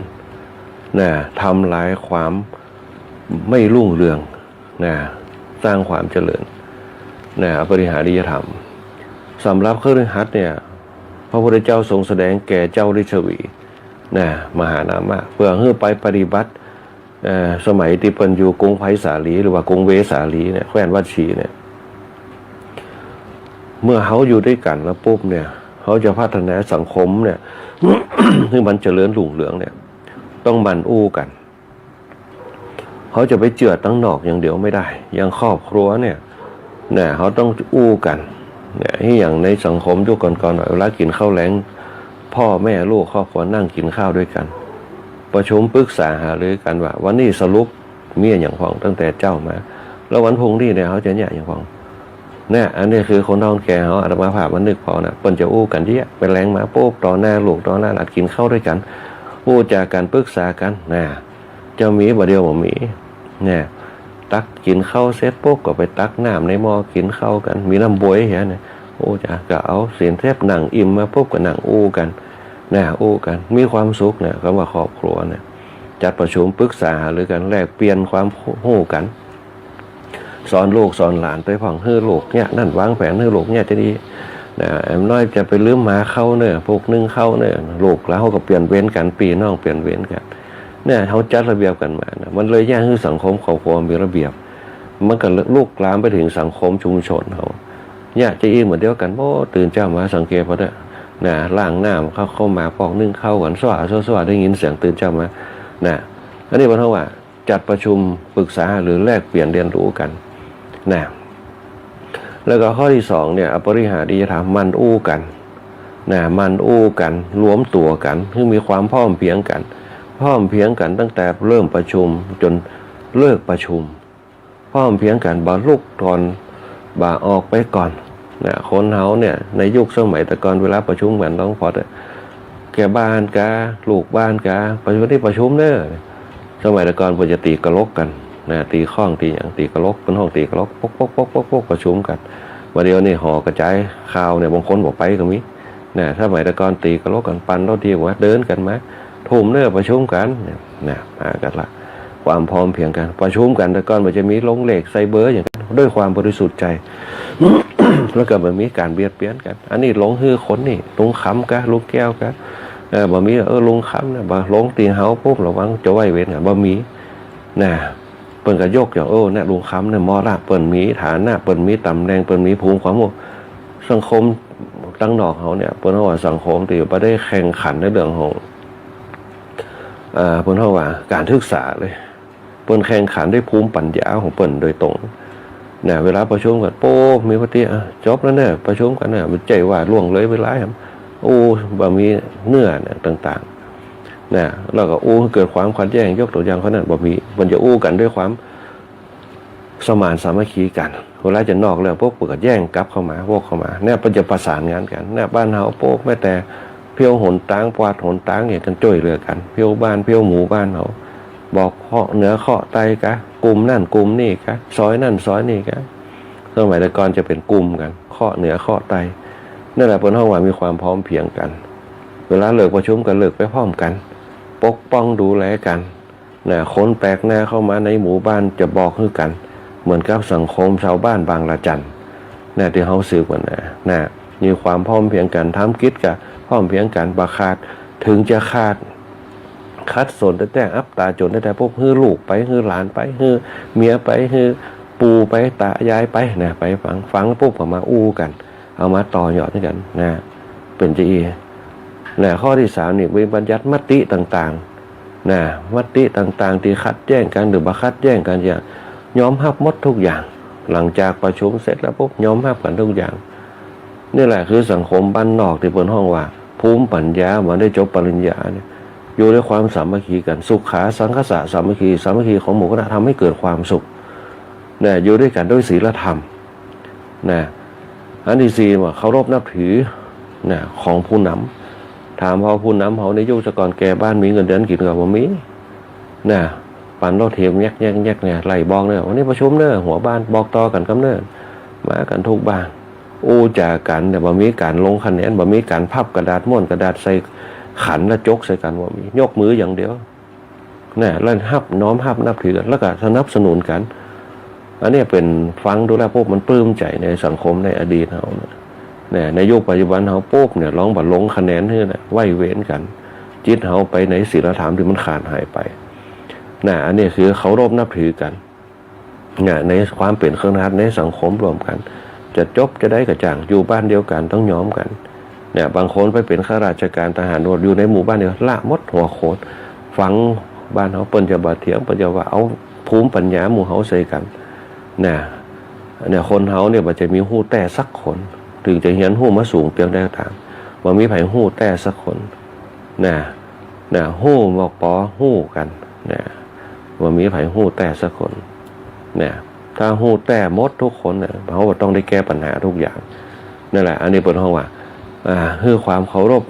นะ ทำลายความไม่รุ่งเรือง นะ สร้างความเจริญ นะ อปริหานิยธรรม สำหรับคฤหัสถ์เนี่ย พระพุทธเจ้าทรงแสดงแก่เจ้าลิชวี นะ มหานามะ เปื้อหื้อไปปฏิบัติ เอ่อ สมัยตี้เปิ้นอยู่กรุงไพศาลี หรือว่ากรุงเวสาลีเนี่ย แคว้นวัชชีเนี่ย เมื่อเฮาอยู่ตวยกั๋นแล้วปุ๊บเนี่ย เฮาจะพัฒนาสังคมเนี่ย หื้อมันเจริญรุ่งเรืองเนี่ย ต้องหมั่นอู้กั๋น เฮาจะไปเจื้อตังนอกอย่างเดียวไม่ได้ อย่างครอบครัวเนี่ย นะ เฮาต้องอู้กั๋น นะ อี้อย่างในสังคมยุคก่อนๆ เวลากิ๋นข้าวแลง พ่อแม่ลูกครอบครัวนั่งกิ๋นข้าวตวยกั๋น ประชุมปรึกษาหารือกั๋นว่า วันนี้สรุปมีอะหยังพ่องตั้งแต่เจ๊ามา แล้ววันพรุ่งนี้เนี่ยเฮาจะเยียะอะหยังพ่อง เนี่ย อันนี้คือคนเฒ่าคนแก่เฮา อาตมาภาพมานึกผ่อนะ เปิ้นจะอู้กั๋นเยียะ ไปแลงมาปุ๊บ ต่อหน้าลูกต่อหน้าหลานกิ๋นข้าวตวยกั๋น อู้จ๋ากั๋นปรึกษากั๋น นะ จะมีบ่าเดี่ยวบ่มี เนี่ย ตักกิ๋นข้าวเสร็จปุ๊บก็ไปตักน้ำในหม้อกิ๋นข้าวกั๋น มีน้ำบวยเหียเนี่ย โอ้ จะก็เอาศีลเสร็จนั่งอิ่มมาปุ๊บก็นั่งอู้กั๋น นะ อู้กั๋น มีความสุขเนี่ย กำว่าครอบครัวเนี่ย จัดประชุมปรึกษาหารือกั๋น แลกเปลี่ยนความฮู้กั๋น สอนลูกสอนหลานไปพ่อง หื้อลูกเยียะนั่น วางแผนหื้อลูกเยียะจะดี นะ แอมน้อยจะไปลืมหมาข้าวเน่อ ปลุกนึ่งข้าวเน่อ ลูกหลานเฮาก็เปลี่ยนเวรกั๋น ปี้น้องเปลี่ยนเวรกั๋น เนี่ย เฮาจัดระเบียบกั๋นมานะ มันเลยเยียะหื้อสังคมครอบครัวมีระเบียบ มันก็ลุกลามไปเถิงสังคมชุมชนเฮา เยียะจะอี้เหมือนเดียวกั๋น โอ้ ตื่นเจ๊ามาสังเกตผ่อเต๊อะ นะ ล้างน้ำเข้า เข้ามาปอกนึ่งข้าวกั๋น ซั่วซั่วซั่ว ได้ยินเสียงตื่นเจ๊ามา นะ อันนี้เปิ้นฮ้องว่า จัดประชุมปรึกษาหารือแลกเปลี่ยนเรียนรู้กั๋น นะ แล้วก็ข้อตี้สองเนี่ย อปริหานิยธรรม หมั่นอู้กั๋น นะ หมั่นอู้กั๋น รวมตั๋วกั๋น หื้อมีความพร้อมเพรียงกั๋น พร้อมเพรียงกั๋นตั้งแต่เริ่มประชุมจ๋นเลิกประชุม พร้อมเพรียงกั๋น บ่ลุกก่อน บ่ออกไปก่อน นะ คนเฮาเนี่ย ในยุคสมัยแต่ก่อน เวลาประชุมกั๋น ลองผ่อเต๊อะ แก่บ้านกา ลูกบ้านกา ประชุมนี่ประชุมเน่อ สมัยแต่ก่อนเปิ้นจะตี๋กะลกกั๋น นะ ตี๋ค้องตี๋หยัง ตี๋กะลก เปิ้นฮ้องตี๋กะลก ปก ปก ปก ปก ปก ประชุมกั๋น บ่าเดี่ยวนี่หอกระจายข่าวเนี่ย บางคนบ่ไปก็มี นะ สมัยแต่ก่อนตี๋กะลกกั๋น ปั่นรถถีบมา เดินกั๋นมา ทุ่มเน่อประชุมกั๋น เนี่ย นะ หากั๋นละ ความพร้อมเพรียงกั๋น ประชุมกั๋น แต่ก่อนมันจะมีลงเลขใส่เบอร์อย่างกั๋น ด้วยความบริสุทธิ์ใจ แล้วก็บ่มีก๋านเบียดเบียนกั๋น อันนี้ลงหื้อคนนี่ ลุงคำกา ลุงแก้วกา เออ บ่มี เออ ลุงคำเนี่ย บ่ลงตี๋เฮาปุ๊บ ระวังจะไหว้เวรกั๋น บ่มี นะ เปิ้นก็ยกย่อง เออ เนี่ย ลุงคำเนี่ยเหมาะละ เปิ้นมีฐานะ เปิ้นมีต๋ำแหน่ง เปิ้นมีภูมิความรู้ สังคมตังนอกเฮาเนี่ย เปิ้นฮ้องว่าสังคมตี้บ่ได้แข่งขันในเรื่องของ เอ่อ เปิ้นฮ้องว่าก๋านศึกษาเลย เปิ้นแข่งขันด้วยภูมิปัญญาของเปิ้นโดยตรง นะ เวลาประชุมกั๋น โป๊ะ มีมติ อ่ะ จบแล้วเน่อ ประชุมกั๋นเน่อ บ่ใจ้ว่าล่วงเลยเวลา โอ้ บ่มีเนื้อเนี่ยต่างๆ นะ แล้วก็อู้เกิดความขัดแย้ง ยกตั๋วอย่างข้อนั้น บ่มี เปิ้นจะอู้กั๋นด้วยความ สมานสามัคคีกั๋น เวลาจะนอกเรื่องปุ๊บ เปิ้นก็แย่งกลับเข้ามา วกเข้ามา เนี่ย เปิ้นจะประสานงานกั๋น เนี่ย บ้านเฮาปุ๊บ แม้แต่เพี้ยวหนตาง กวาดหนตางเนี่ย กั๋นจ้วยเหลือกั๋น เพี้ยวบ้าน เพี้ยวหมู่บ้านเฮา บอกเคาะเหนือเคาะใต้กา กลุ่มนั่นกลุ่มนี่กา ซอยนั่นซอยนี่กา สมัยแต่ก่อนจะเป๋นกลุ่มกั๋น เคาะเหนือเคาะใต้ นั่นแหละเปิ้นฮ้องว่ามีความพร้อมเพรียงกั๋น เวลาเลิกประชุมก็เลิกไปพร้อมกั๋น ปกป้องดูแลกั๋น นะ คนแปลกหน้าเข้ามาในหมู่บ้านจะบอกหื้อกั๋น เหมือนกับสังคมชาวบ้านบางระจัน นะ ตี้เฮาสืบกั๋นมา นะ มีความพร้อมเพรียงกั๋น ทำกิจก็พร้อมเพรียงกั๋น บ่ขาด เถิงจะขาด ขัดสนแต๊ๆ อับต๋าจ๋นแต๊ๆ ปุ๊บ หื้อลูกไป หื้อหลานไป หื้อเมียไป หื้อปู่ไป ต๋ายายไป นะ ไปฟัง ฟังปุ๊บก็มาอู้กั๋น เอามาต่อยอดกั๋น นะ เป๋นจะอี้ นะ ข้อตี้สามนี่ มีบัญญัติมติต่างๆ นะ มติต่างๆ ตี้ขัดแย้งกั๋น หรือบ่ขัดแย้งกั๋น จะยอมฮับหมดกู้อย่าง หลังจากประชุมเสร็จแล้วปุ๊บ ยอมฮับกั๋นกู้อย่าง นี่แหละคือสังคมบ้านนอกตี้เปิ้นฮ้องว่า ภูมิปัญญา บ่ได้จบปริญญาเนี่ย อยู่ด้วยความสามัคคีกั๋น สุขาสังคสะสามัคคี สามัคคีของหมู่คณะทำให้เกิดความสุข นะ อยู่ด้วยกั๋นด้วยศีลธรรม นะ อันตี้สี่ว่าเคารพนับถือ นะ ของผู้นำ ถามว่าผู้นำเฮาในยุคแต่ก่อนแก่บ้านมีเงินเดือนกิ๋นก็บ่มี นะ ปั่นรถถีบแยกๆๆ เนี่ย ไล่บอกเน่อ วันนี้ประชุมเน่อ หัวบ้านบอกต่อกั๋นกำเน่อ มากั๋นทุกบ้าน อู้จ๋ากั๋น แต่บ่มีก๋านลงคะแนน บ่มีก๋านพับกระดาษ ม้วนกระดาษใส่ขันแล้วจกใส่กั๋น บ่มี ยกมืออย่างเดียว นะ แล้วฮับ น้อมฮับนับถือกั๋น แล้วก็สนับสนุนกั๋น อันนี้เป๋นฟังดูแล้วปุ๊บมันปลื้มใจ๋ในสังคมในอดีตเฮานะ นะ ในยุคปัจจุบันเฮาปุ๊บเนี่ย ลองบ่ลงคะแนนหื้อนะ ไว้เว้นกั๋น จิตเฮาไปในศีลธรรมตี้มันขาดหายไป นะ อันนี้คือเคารพนับถือกั๋น เนี่ย ในความเป๋นเครื่องหัดในสังคมร่วมกั๋น จะจบจะได้ก็จ้าง อยู่บ้านเดียวกั๋นต้องยอมกั๋น เนี่ย บางคนไปเป๋นข้าราชก๋านทหาร อยู่ในหมู่บ้านเดียว ละหมดหัวโขน ฟังบ้านเฮา เปิ้นจะบ่เถียง เปิ้นจะว่า เอาภูมิปัญญาหมู่เฮาใส่กั๋น เนี่ย เนี่ย คนเฮาเนี่ยบ่จะมีฮู้แต๊สักคน เถิงจะเฮียนฮู้มาสูงเปียงใดก็ต๋าม บ่มีใผฮู้แต๊สักคน นะ นะ ฮู้บ่ปอฮู้กั๋น นะ บ่มีใผฮู้แต๊สักคน นะ ถ้าฮู้แต๊หมดกู้คนเนี่ย เฮาก็ต้องได้แก้ปัญหากู้อย่าง นั่นแหละ อันนี้เปิ้นฮ้องว่า อ่า หื้อความเคารพ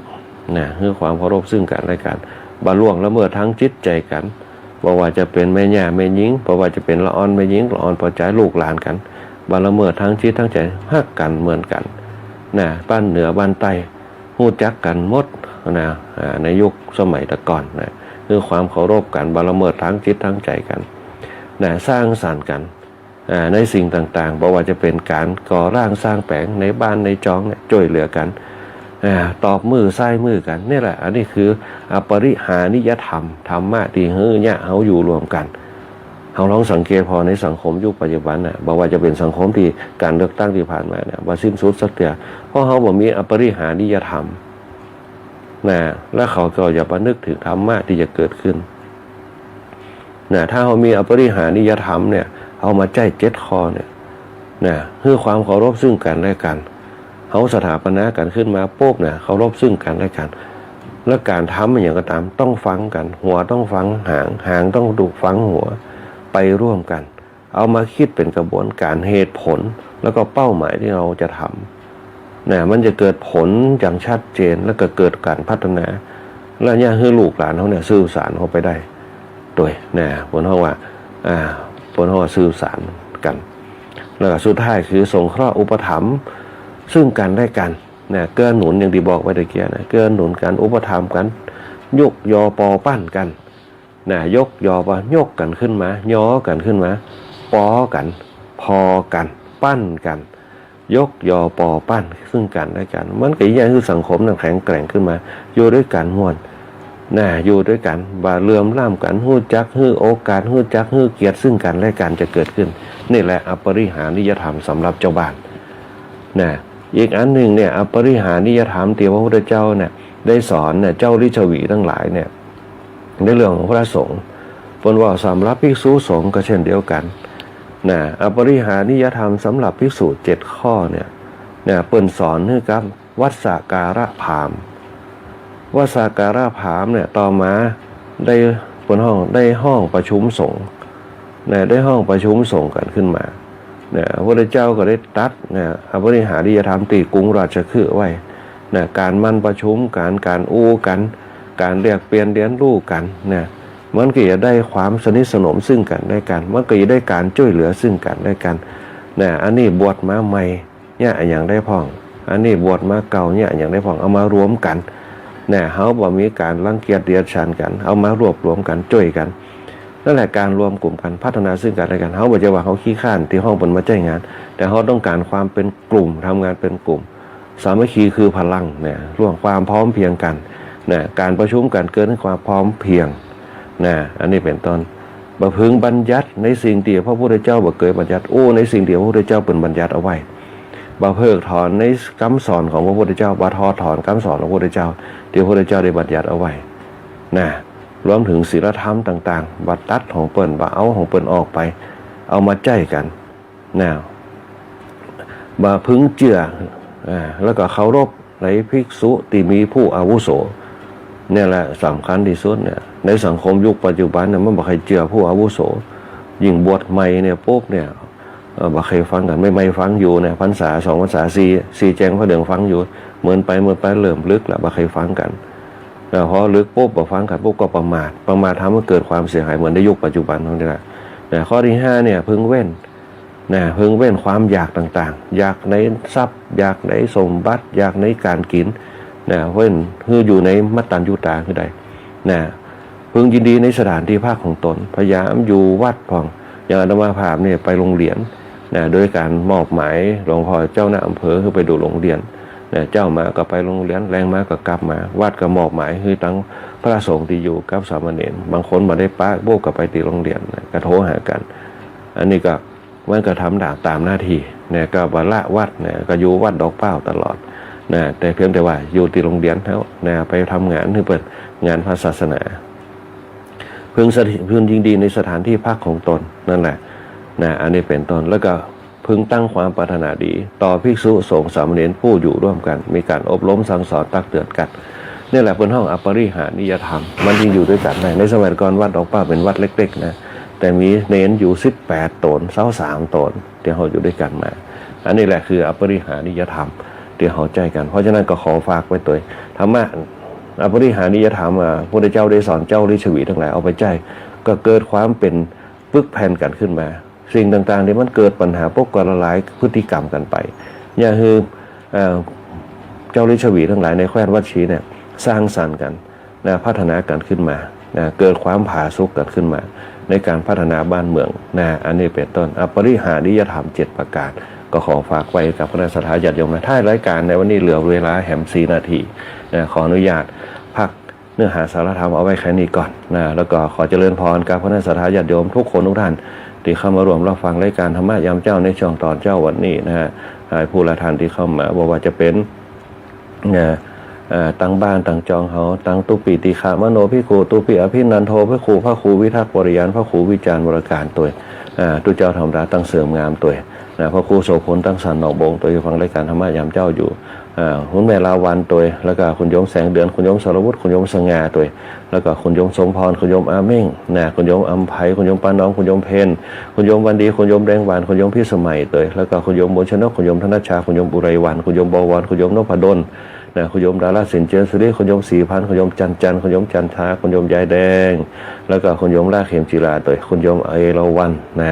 นะ หื้อความเคารพซึ่งกั๋นและกั๋น บ่ล่วงละเมิดตางจิตใจ๋กั๋น บ่ว่าจะเป๋นแม่ย่าแม่ญิง บ่ว่าจะเป๋นละอ่อนแม่ญิง ละอ่อนป้อจาย ลูกหลานกั๋น บ่ละเมิดตางจิตตางใจ๋ ฮักกั๋นเหมือนกั๋น นะ บ้านเหนือบ้านใต้ ฮู้จักกั๋นหมดนะ อ่า ในยุคสมัยแต่ก่อนนะ คือความเคารพกั๋น บ่ละเมิดตางจิตตางใจ๋กั๋นนะ สร้างสรรค์กั๋น อ่า ในสิ่งต่างๆ บ่ว่าจะเป๋นก๋านก่อร่างสร้างแป๋งในบ้านในจองเนี่ย จ้วยเหลือกั๋น อ่า ตอบมือซ้ายมือกั๋น นี่แหละ อันนี้คืออปริหานิยธรรม ธรรมะตี้หื้อเยียะเฮาอยู่ร่วมกั๋น เฮาลองสังเกตผ่อในสังคมยุคปัจจุบันน่ะ บ่ว่าจะเป๋นสังคมตี้ก๋านเลือกตั้งตี้ผ่านมาเนี่ย บ่สิ้นสุดสักเตื้อ เพราะเฮาบ่มีอปริหานิยธรรมนะ แล้วเขาก็อย่าบ่นึกเถิงธรรมะตี้จะเกิดขึ้นนะ ถ้าเฮามีอปริหานิยธรรมเนี่ย เอามาใจ๊เจ็ดข้อเนี่ยนะ หื้อความเคารพซึ่งกั๋นและกั๋น เฮาสถาปนากั๋นขึ้นมาปุ๊บเนี่ย เคารพซึ่งกั๋นและกั๋น และก๋านทำอะหยังก็ต๋าม ต้องฟังกั๋น หัวต้องฟังหาง หางต้องดูฟังหัว ไปร่วมกั๋น เอามาคิดเป๋นกระบวนก๋านเหตุผล แล้วก็เป้าหมายตี้เฮาจะทำนะ มันจะเกิดผลอย่างชัดเจน แล้วก็เกิดก๋านพัฒนา แล้วเยียะหื้อลูกหลานเฮาเนี่ยสื่อสารเข้าไปได้ โดยนะ เปิ้นฮ้องว่า อ่า เปิ้นฮ้องว่าสื่อสารกั๋น แล้วก็สุดท้ายคือสงเคราะห์อุปถัมภ์ซึ่งกั๋นและกั๋นนะ เกื้อหนุน อย่างตี้บอกไว้ตะกี้นะ เกื้อหนุนกั๋น อุปถัมภ์กั๋น ยกยอปอปั้นกั๋นนะ ยกยอปอ ยกกั๋นขึ้นมา ยอกั๋นขึ้นมา ปอกั๋น พอกั๋น ปั้นกั๋น ยกยอปอปั้นซึ่งกั๋นและกั๋น มันก็เยียะหื้อสังคมนั้นแข็งแกร่งขึ้นมา อยู่ตวยกั๋นม่วนนะ อยู่ตวยกั๋น บ่เหลื่อมล้ำกั๋น ฮู้จักหื้อโอกาส ฮู้จักหื้อเกียรติซึ่งกั๋นและกั๋นจะเกิดขึ้น นี่แหละอปริหานิยธรรมสำหรับจาวบ้านนะ อีกอันนึ่งเนี่ย อปริหานิยธรรมตี้พระพุทธเจ้าเนี่ยได้สอนเนี่ย เจ้าลิชวีตังหลายเนี่ย ในเรื่องของพระสงฆ์ เปิ้นว่าสำหรับภิกษุสงฆ์ก็เช่นเดียวกั๋นนะ อปริหานิยธรรมสำหรับภิกษุเจ็ดข้อเนี่ย เนี่ย เปิ้นสอนหื้อกับวัสสการพราหมณ์ วัสสการพราหมณ์เนี่ย ต่อมาได้ เปิ้นฮ้อง ได้ห้องประชุมสงฆ์นะ ได้ห้องประชุมสงฆ์กั๋นขึ้นมานะ พระพุทธเจ้าก็ได้ตรัสนะ อปริหานิยธรรมตี้กรุงราชคฤห์ไว้นะ ก๋านหมั่นประชุมกั๋น ก๋านอู้กั๋น ก๋านแลกเปลี่ยนเรียนรู้กั๋นนะ มันก็จะได้ความสนิทสนมซึ่งกั๋นและกั๋น มันก็จะได้ก๋านจ้วยเหลือซึ่งกั๋นและกั๋นนะ อันนี้บวชมาใหม่ เยียะอะหยังได้พ่อง อันนี้บวชมาเก่า เยียะอะหยังได้พ่อง เอามารวมกั๋นนะ เฮาบ่มีก๋านรังเกียจเดียดฉันกั๋น เอามารวบรวมกั๋น จ้วยกั๋น นั่นแหละก๋านรวมกลุ่มกั๋น พัฒนาซึ่งกั๋นและกั๋น เฮาบ่ใจ้ว่าเฮาขี้คร้านตี้ห้องเปิ้นมาใจ๊งาน แต่เฮาต้องก๋านความเป๋นกลุ่ม ทำงานเป๋นกลุ่ม สามัคคีคือพลังเนี่ย เรื่องความพร้อมเพียงกั๋นนะ ก๋านประชุมกั๋นเกิดหื้อความพร้อมเพียงนะ อันนี้เป๋นต้น บ่พึงบัญญัติในสิ่งตี้พระพุทธเจ้าบ่เกยบัญญัติ อู้ในสิ่งตี้พระพุทธเจ้าเปิ้นบัญญัติเอาไว้ บ่เพิกถอนในกำสอนของพระพุทธเจ้า บ่ถอดถอนกำสอนของพระพุทธเจ้า ตี้พระพุทธเจ้าได้บัญญัติเอาไว้นะ รวมเถิงศีลธรรมต่างๆ บ่ตัดของเปิ้น บ่เอาของเปิ้นออกไป เอามาใจ๊กั๋น นะ บ่พึงเจื้อ อ่า แล้วก็เคารพในภิกษุตี้มีผู้อาวุโส เนี่ยแหละสำคัญตี้สุดเนี่ย ในสังคมยุคปัจจุบันเนี่ย มันบ่ใค่เจื้อผู้อาวุโส ยิ่งบวชใหม่เนี่ยปุ๊บเนี่ย เอ่อ บ่ใค่ฟังกั๋น ใหม่ๆ ฟังอยู่เนี่ย พรรษาสองพรรษา สี่ สี่แจ้งพระเดือนฟังอยู่ เมินไปเมินไปเริ่มลึกละ บ่ใค่ฟังกั๋น แต่พอเลิกปุ๊บ บ่ฟังกั๋นปุ๊บก็ประมาท ประมาททำให้เกิดความเสียหายเหมือนในยุคปัจจุบันเฮานี่แหละ นะ ข้อตี้ห้าเนี่ย พึงเว้น นะ พึงเว้นความอยากต่างๆ อยากในทรัพย์ อยากในสมบัติ อยากในก๋านกิ๋น นะ เว้นหื้ออยู่ในมัตตัญญูตาหื้อได้ นะ พึงยินดีในสถานที่พักของตน พยายามอยู่วัดพ่อง อย่างอาตมาภาพเนี่ยไปโรงเรียน นะ โดยก๋านมอบหมายหลวงพ่อเจ้าคณะอำเภอหื้อไปดูโรงเรียน นะ เจ๊ามาก็ไปโรงเรียน แลงมาก็กลับมา วัดก็มอบหมายหื้อตังพระสงฆ์ตี้อยู่กับสามเณร บางคนบ่ได้ปะ โบ้ก็ไปตี้โรงเรียน นะ ก็โทรหากั๋น อันนี้ก็ มันก็ทำต๋าม ต๋ามหน้าตี้ นะ ก็บ่ละวัด นะ ก็อยู่วัดดอกเปล้าตลอด นะ แต่เพียงแต่ว่าอยู่ตี้โรงเรียนเฮา นะ ไปทำงานหื้อเปิ้น งานพระศาสนา พึงสถิต พึงยินดีในสถานที่พักของตนนั่นแหละ นะ อันนี้เป๋นต้น แล้วก็พึงตั้งความปรารถนาดี ต่อภิกษุสงฆ์สามเณรผู้อยู่ร่วมกั๋น มีก๋านอบรมสั่งสอนตักเตือนกั๋น นี่แหละเปิ้นฮ้องอปริหานิยธรรม มันจึงอยู่ตวยกั๋นได้ ในสมัยก่อนวัดดอกเปล้าเป๋นวัดเล็กๆ นะ แต่มีเณรอยู่สิบแปดต๋น ซาวสามต๋น ตี้เฮาอยู่ตวยกั๋นมา อันนี้แหละคืออปริหานิยธรรมตี้เฮาใจ๊กั๋น เพราะฉะนั้นก็ขอฝากไว้ตวย ธรรมะอปริหานิยธรรม อ่า พระพุทธเจ้าได้สอนเจ้าลิชวีทั้งหลายเอาไปใจ๊ ก็เกิดความเป๋นปึกแผ่นกั๋นขึ้นมา สิ่งต่างๆ ตี้มันเกิดปัญหาปุ๊บก็ละลายพฤติกรรมกั๋นไป อย่าหื้อ เอ่อ เจ้าลิชวีทั้งหลายในแคว้นวัชชีเนี่ย สร้างสรรค์กั๋น นะ พัฒนากั๋นขึ้นมา นะ เกิดความผาสุกกั๋นขึ้นมา ในก๋านพัฒนาบ้านเมือง นะ อันนี้เป๋นต้น อปริหานิยธรรมเจ็ดประก๋าน ก็ขอฝากไว้กับคณะศรัทธาญาติโยมนะ ท้ายรายก๋านในวันนี้เหลือเวลาแหมสี่นาที นะ ขออนุญาตพักเนื้อหาสาระธรรมเอาไว้แค่นี้ก่อน นะ แล้วก็ขอเจริญพรกับคณะศรัทธาญาติโยมทุกคนทุกท่าน ตี้เข้ามาร่วมรับฟังรายก๋านธรรมะยามเจ๊าในช่วงต๋อนเจ๊าวันนี้นะฮะ อ่า ผู้ละท่านตี้เข้ามา บ่ว่าจะเป๋น นะ เอ่อ ตังบ้านตังจองเฮา ตังตุ๊ปีติขะมโนภิกขุ ตุ๊ปีอภินันโทภิกขุ พระครูวิทักษ์ปริญาณ พระครูวิจารณ์วรการตวย อ่า ตุ๊เจ้าธรรมดาตังเสริมงามตวย นะ พระครูโสภณตังสันหนองบงตวย ฟังรายก๋านธรรมะยามเจ๊าอยู่ อ่า คุณแม่ลาวัณตวย แล้วก็คุณโยมแสงเดือน คุณโยมสรวุฒิ คุณโยมสง่าตวย แล้วก็คุณโยมสมพร คุณโยมอาเม่ง นะ คุณโยมอำไพ คุณโยมป้าน้อม คุณโยมเพน คุณโยมวันดี คุณโยมแดงหวาน คุณโยมพิสมัยตวย แล้วก็คุณโยมบุญชนก คุณโยมธนชชา คุณโยมอุไรวรรณ คุณโยมบวร คุณโยมนพดล นะ คุณโยมดาราศิลป์เจริญสิริ คุณโยมศรีพันธ์ คุณโยมจันจันทร์ คุณโยมจันทา คุณโยมยายแดง แล้วก็คุณโยมลาเข็มจีราตวย คุณโยมเอราวัณ นะ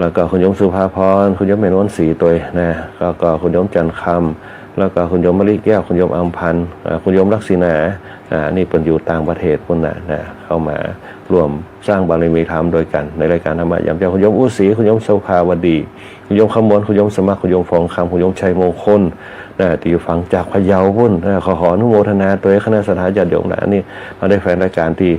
แล้วก็คุณโยมสุภาพร คุณโยมแม่นวลศรีตวย นะ แล้วก็คุณโยมจันทร์คำ แล้วก็คุณโยมมะลิแก้ว คุณโยมอำพันธ์ อ่า คุณโยมลักษิณา อ่า นี่เปิ้นอยู่ต่างประเทศปุ้นนะ นะ เข้ามาร่วมสร้างบารมีธรรมโดยกั๋น ในรายก๋านธรรมะยามเจ๊า คุณโยมอุศรี คุณโยมสุภาวดี คุณโยมคำมวล คุณโยมสมัคร คุณโยมฟองคำ คุณโยมชัยมงคล นะ ตี้อยู่ฝั่งจากพะเยาปุ้น นะ ขอ ขออนุโมทนาตวยคณะศรัทธาญาติโยมนะ อันนี้เฮาได้แฟนรายก๋านตี้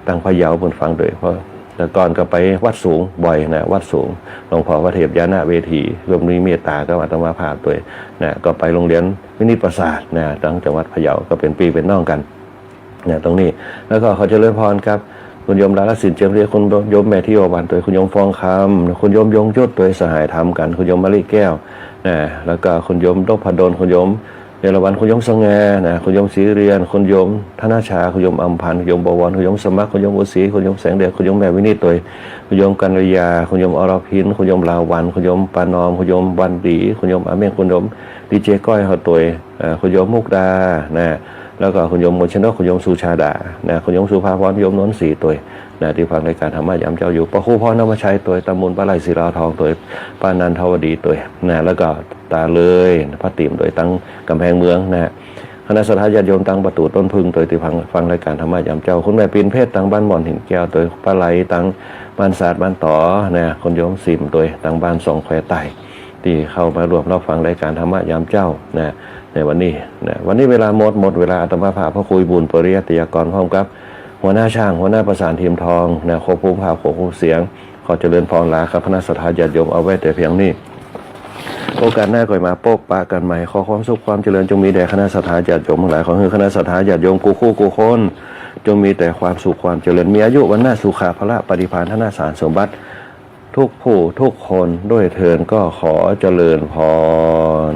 ตังพะเยาปุ้นฟังตวย เพราะแต่ก่อนก็ไปวัดสูงบ่อยนะ วัดสูง หลวงพ่อพระเทพญาณเวที เปิ้นมีเมตตากับอาตมาภาพตวย นะ ก็ไปโรงเรียนวินิจประสาท นะ ตังจังหวัดพะเยา ก็เป๋นปี้เป๋นน้องกั๋น นะ ตรงนี้ แล้วก็ขอเจริญพรกับคุณโยมดาราศิลป์เจริญสิริ คุณโยมแม่ทิวาวัณตวย คุณโยมฟองคำ คุณโยมยงยุทธตวย สหายธรรมกั๋น คุณโยมมะลิแก้ว นะ แล้วก็คุณโยมนพดล คุณโยมเอราวัณ คุณโยมสง่า นะ คุณโยมศรีเรือน คุณโยมธนชชา คุณโยมอำพันธ์ คุณโยมบวร คุณโยมสมัคร คุณโยมอุศรี คุณโยมแสงเดือน คุณโยมแม่วินิจตวย คุณโยมกัญญา คุณโยมอรพิน คุณโยมลาวัณ คุณโยมป้าน้อม คุณโยมวันดี คุณโยมอาเม่ง คุณโยมดีเจก้อยเฮาตวย เอ่อ คุณโยมมุกดา นะ แล้วก็คุณโยมมนชนก คุณโยมสุชาดา นะ คุณโยมสุภาพร โยมนวลศรีตวย นะ ตี้ฟังรายก๋านธรรมะยามเจ๊าอยู่ พระครูพรธรรมชัยตวย ตำบลปลาไหลศิลาทองตวย ป้านันทวดีตวย นะ แล้วก็ตาเลย ป้าติ๋มตวย ตังก๋ำแพงเมือง นะ คณะศรัทธาญาติโยมตังประตู๋ต้นผึ้งตวย ตี้ฟัง ฟังรายก๋านธรรมะยามเจ๊า คุณแม่ปิ่นเพชร ตังบ้านหม่อนหินแก้วตวย ป้าไหล ตังบ้านสาดบ้านต๋อ นะ คุณโยมสิมตวย ตังบ้านสองแควใต้ ตี้เข้ามาร่วมรับฟังรายก๋านธรรมะยามเจ๊า นะ ในวันนี้ นะ วันนี้เวลาหมด หมดเวลา อาตมาภาพพระครูบุญปริยัติยากร พร้อมกับหัวหน้าช่าง หัวหน้าประสานทีมทอง นะ ควบคุมภาพ ควบคุมเสียง ขอเจริญพรลากับคณะศรัทธาญาติโยมเอาไว้แต่เพียงนี้ โอกาสหน้าก็มาปะกั๋นใหม่ ขอความสุขความเจริญจงมีแด่คณะศรัทธาญาติโยมตังหลาย ขอหื้อคณะศรัทธาญาติโยมกู้คู่กู้คน จงมีแต่ความสุขความเจริญ มีอายุ วรรณะ สุขะ พละ ปฏิภาณ ธนสารสมบัติ ทุกผู้ทุกคนด้วยเทอญ ก็ขอเจริญพร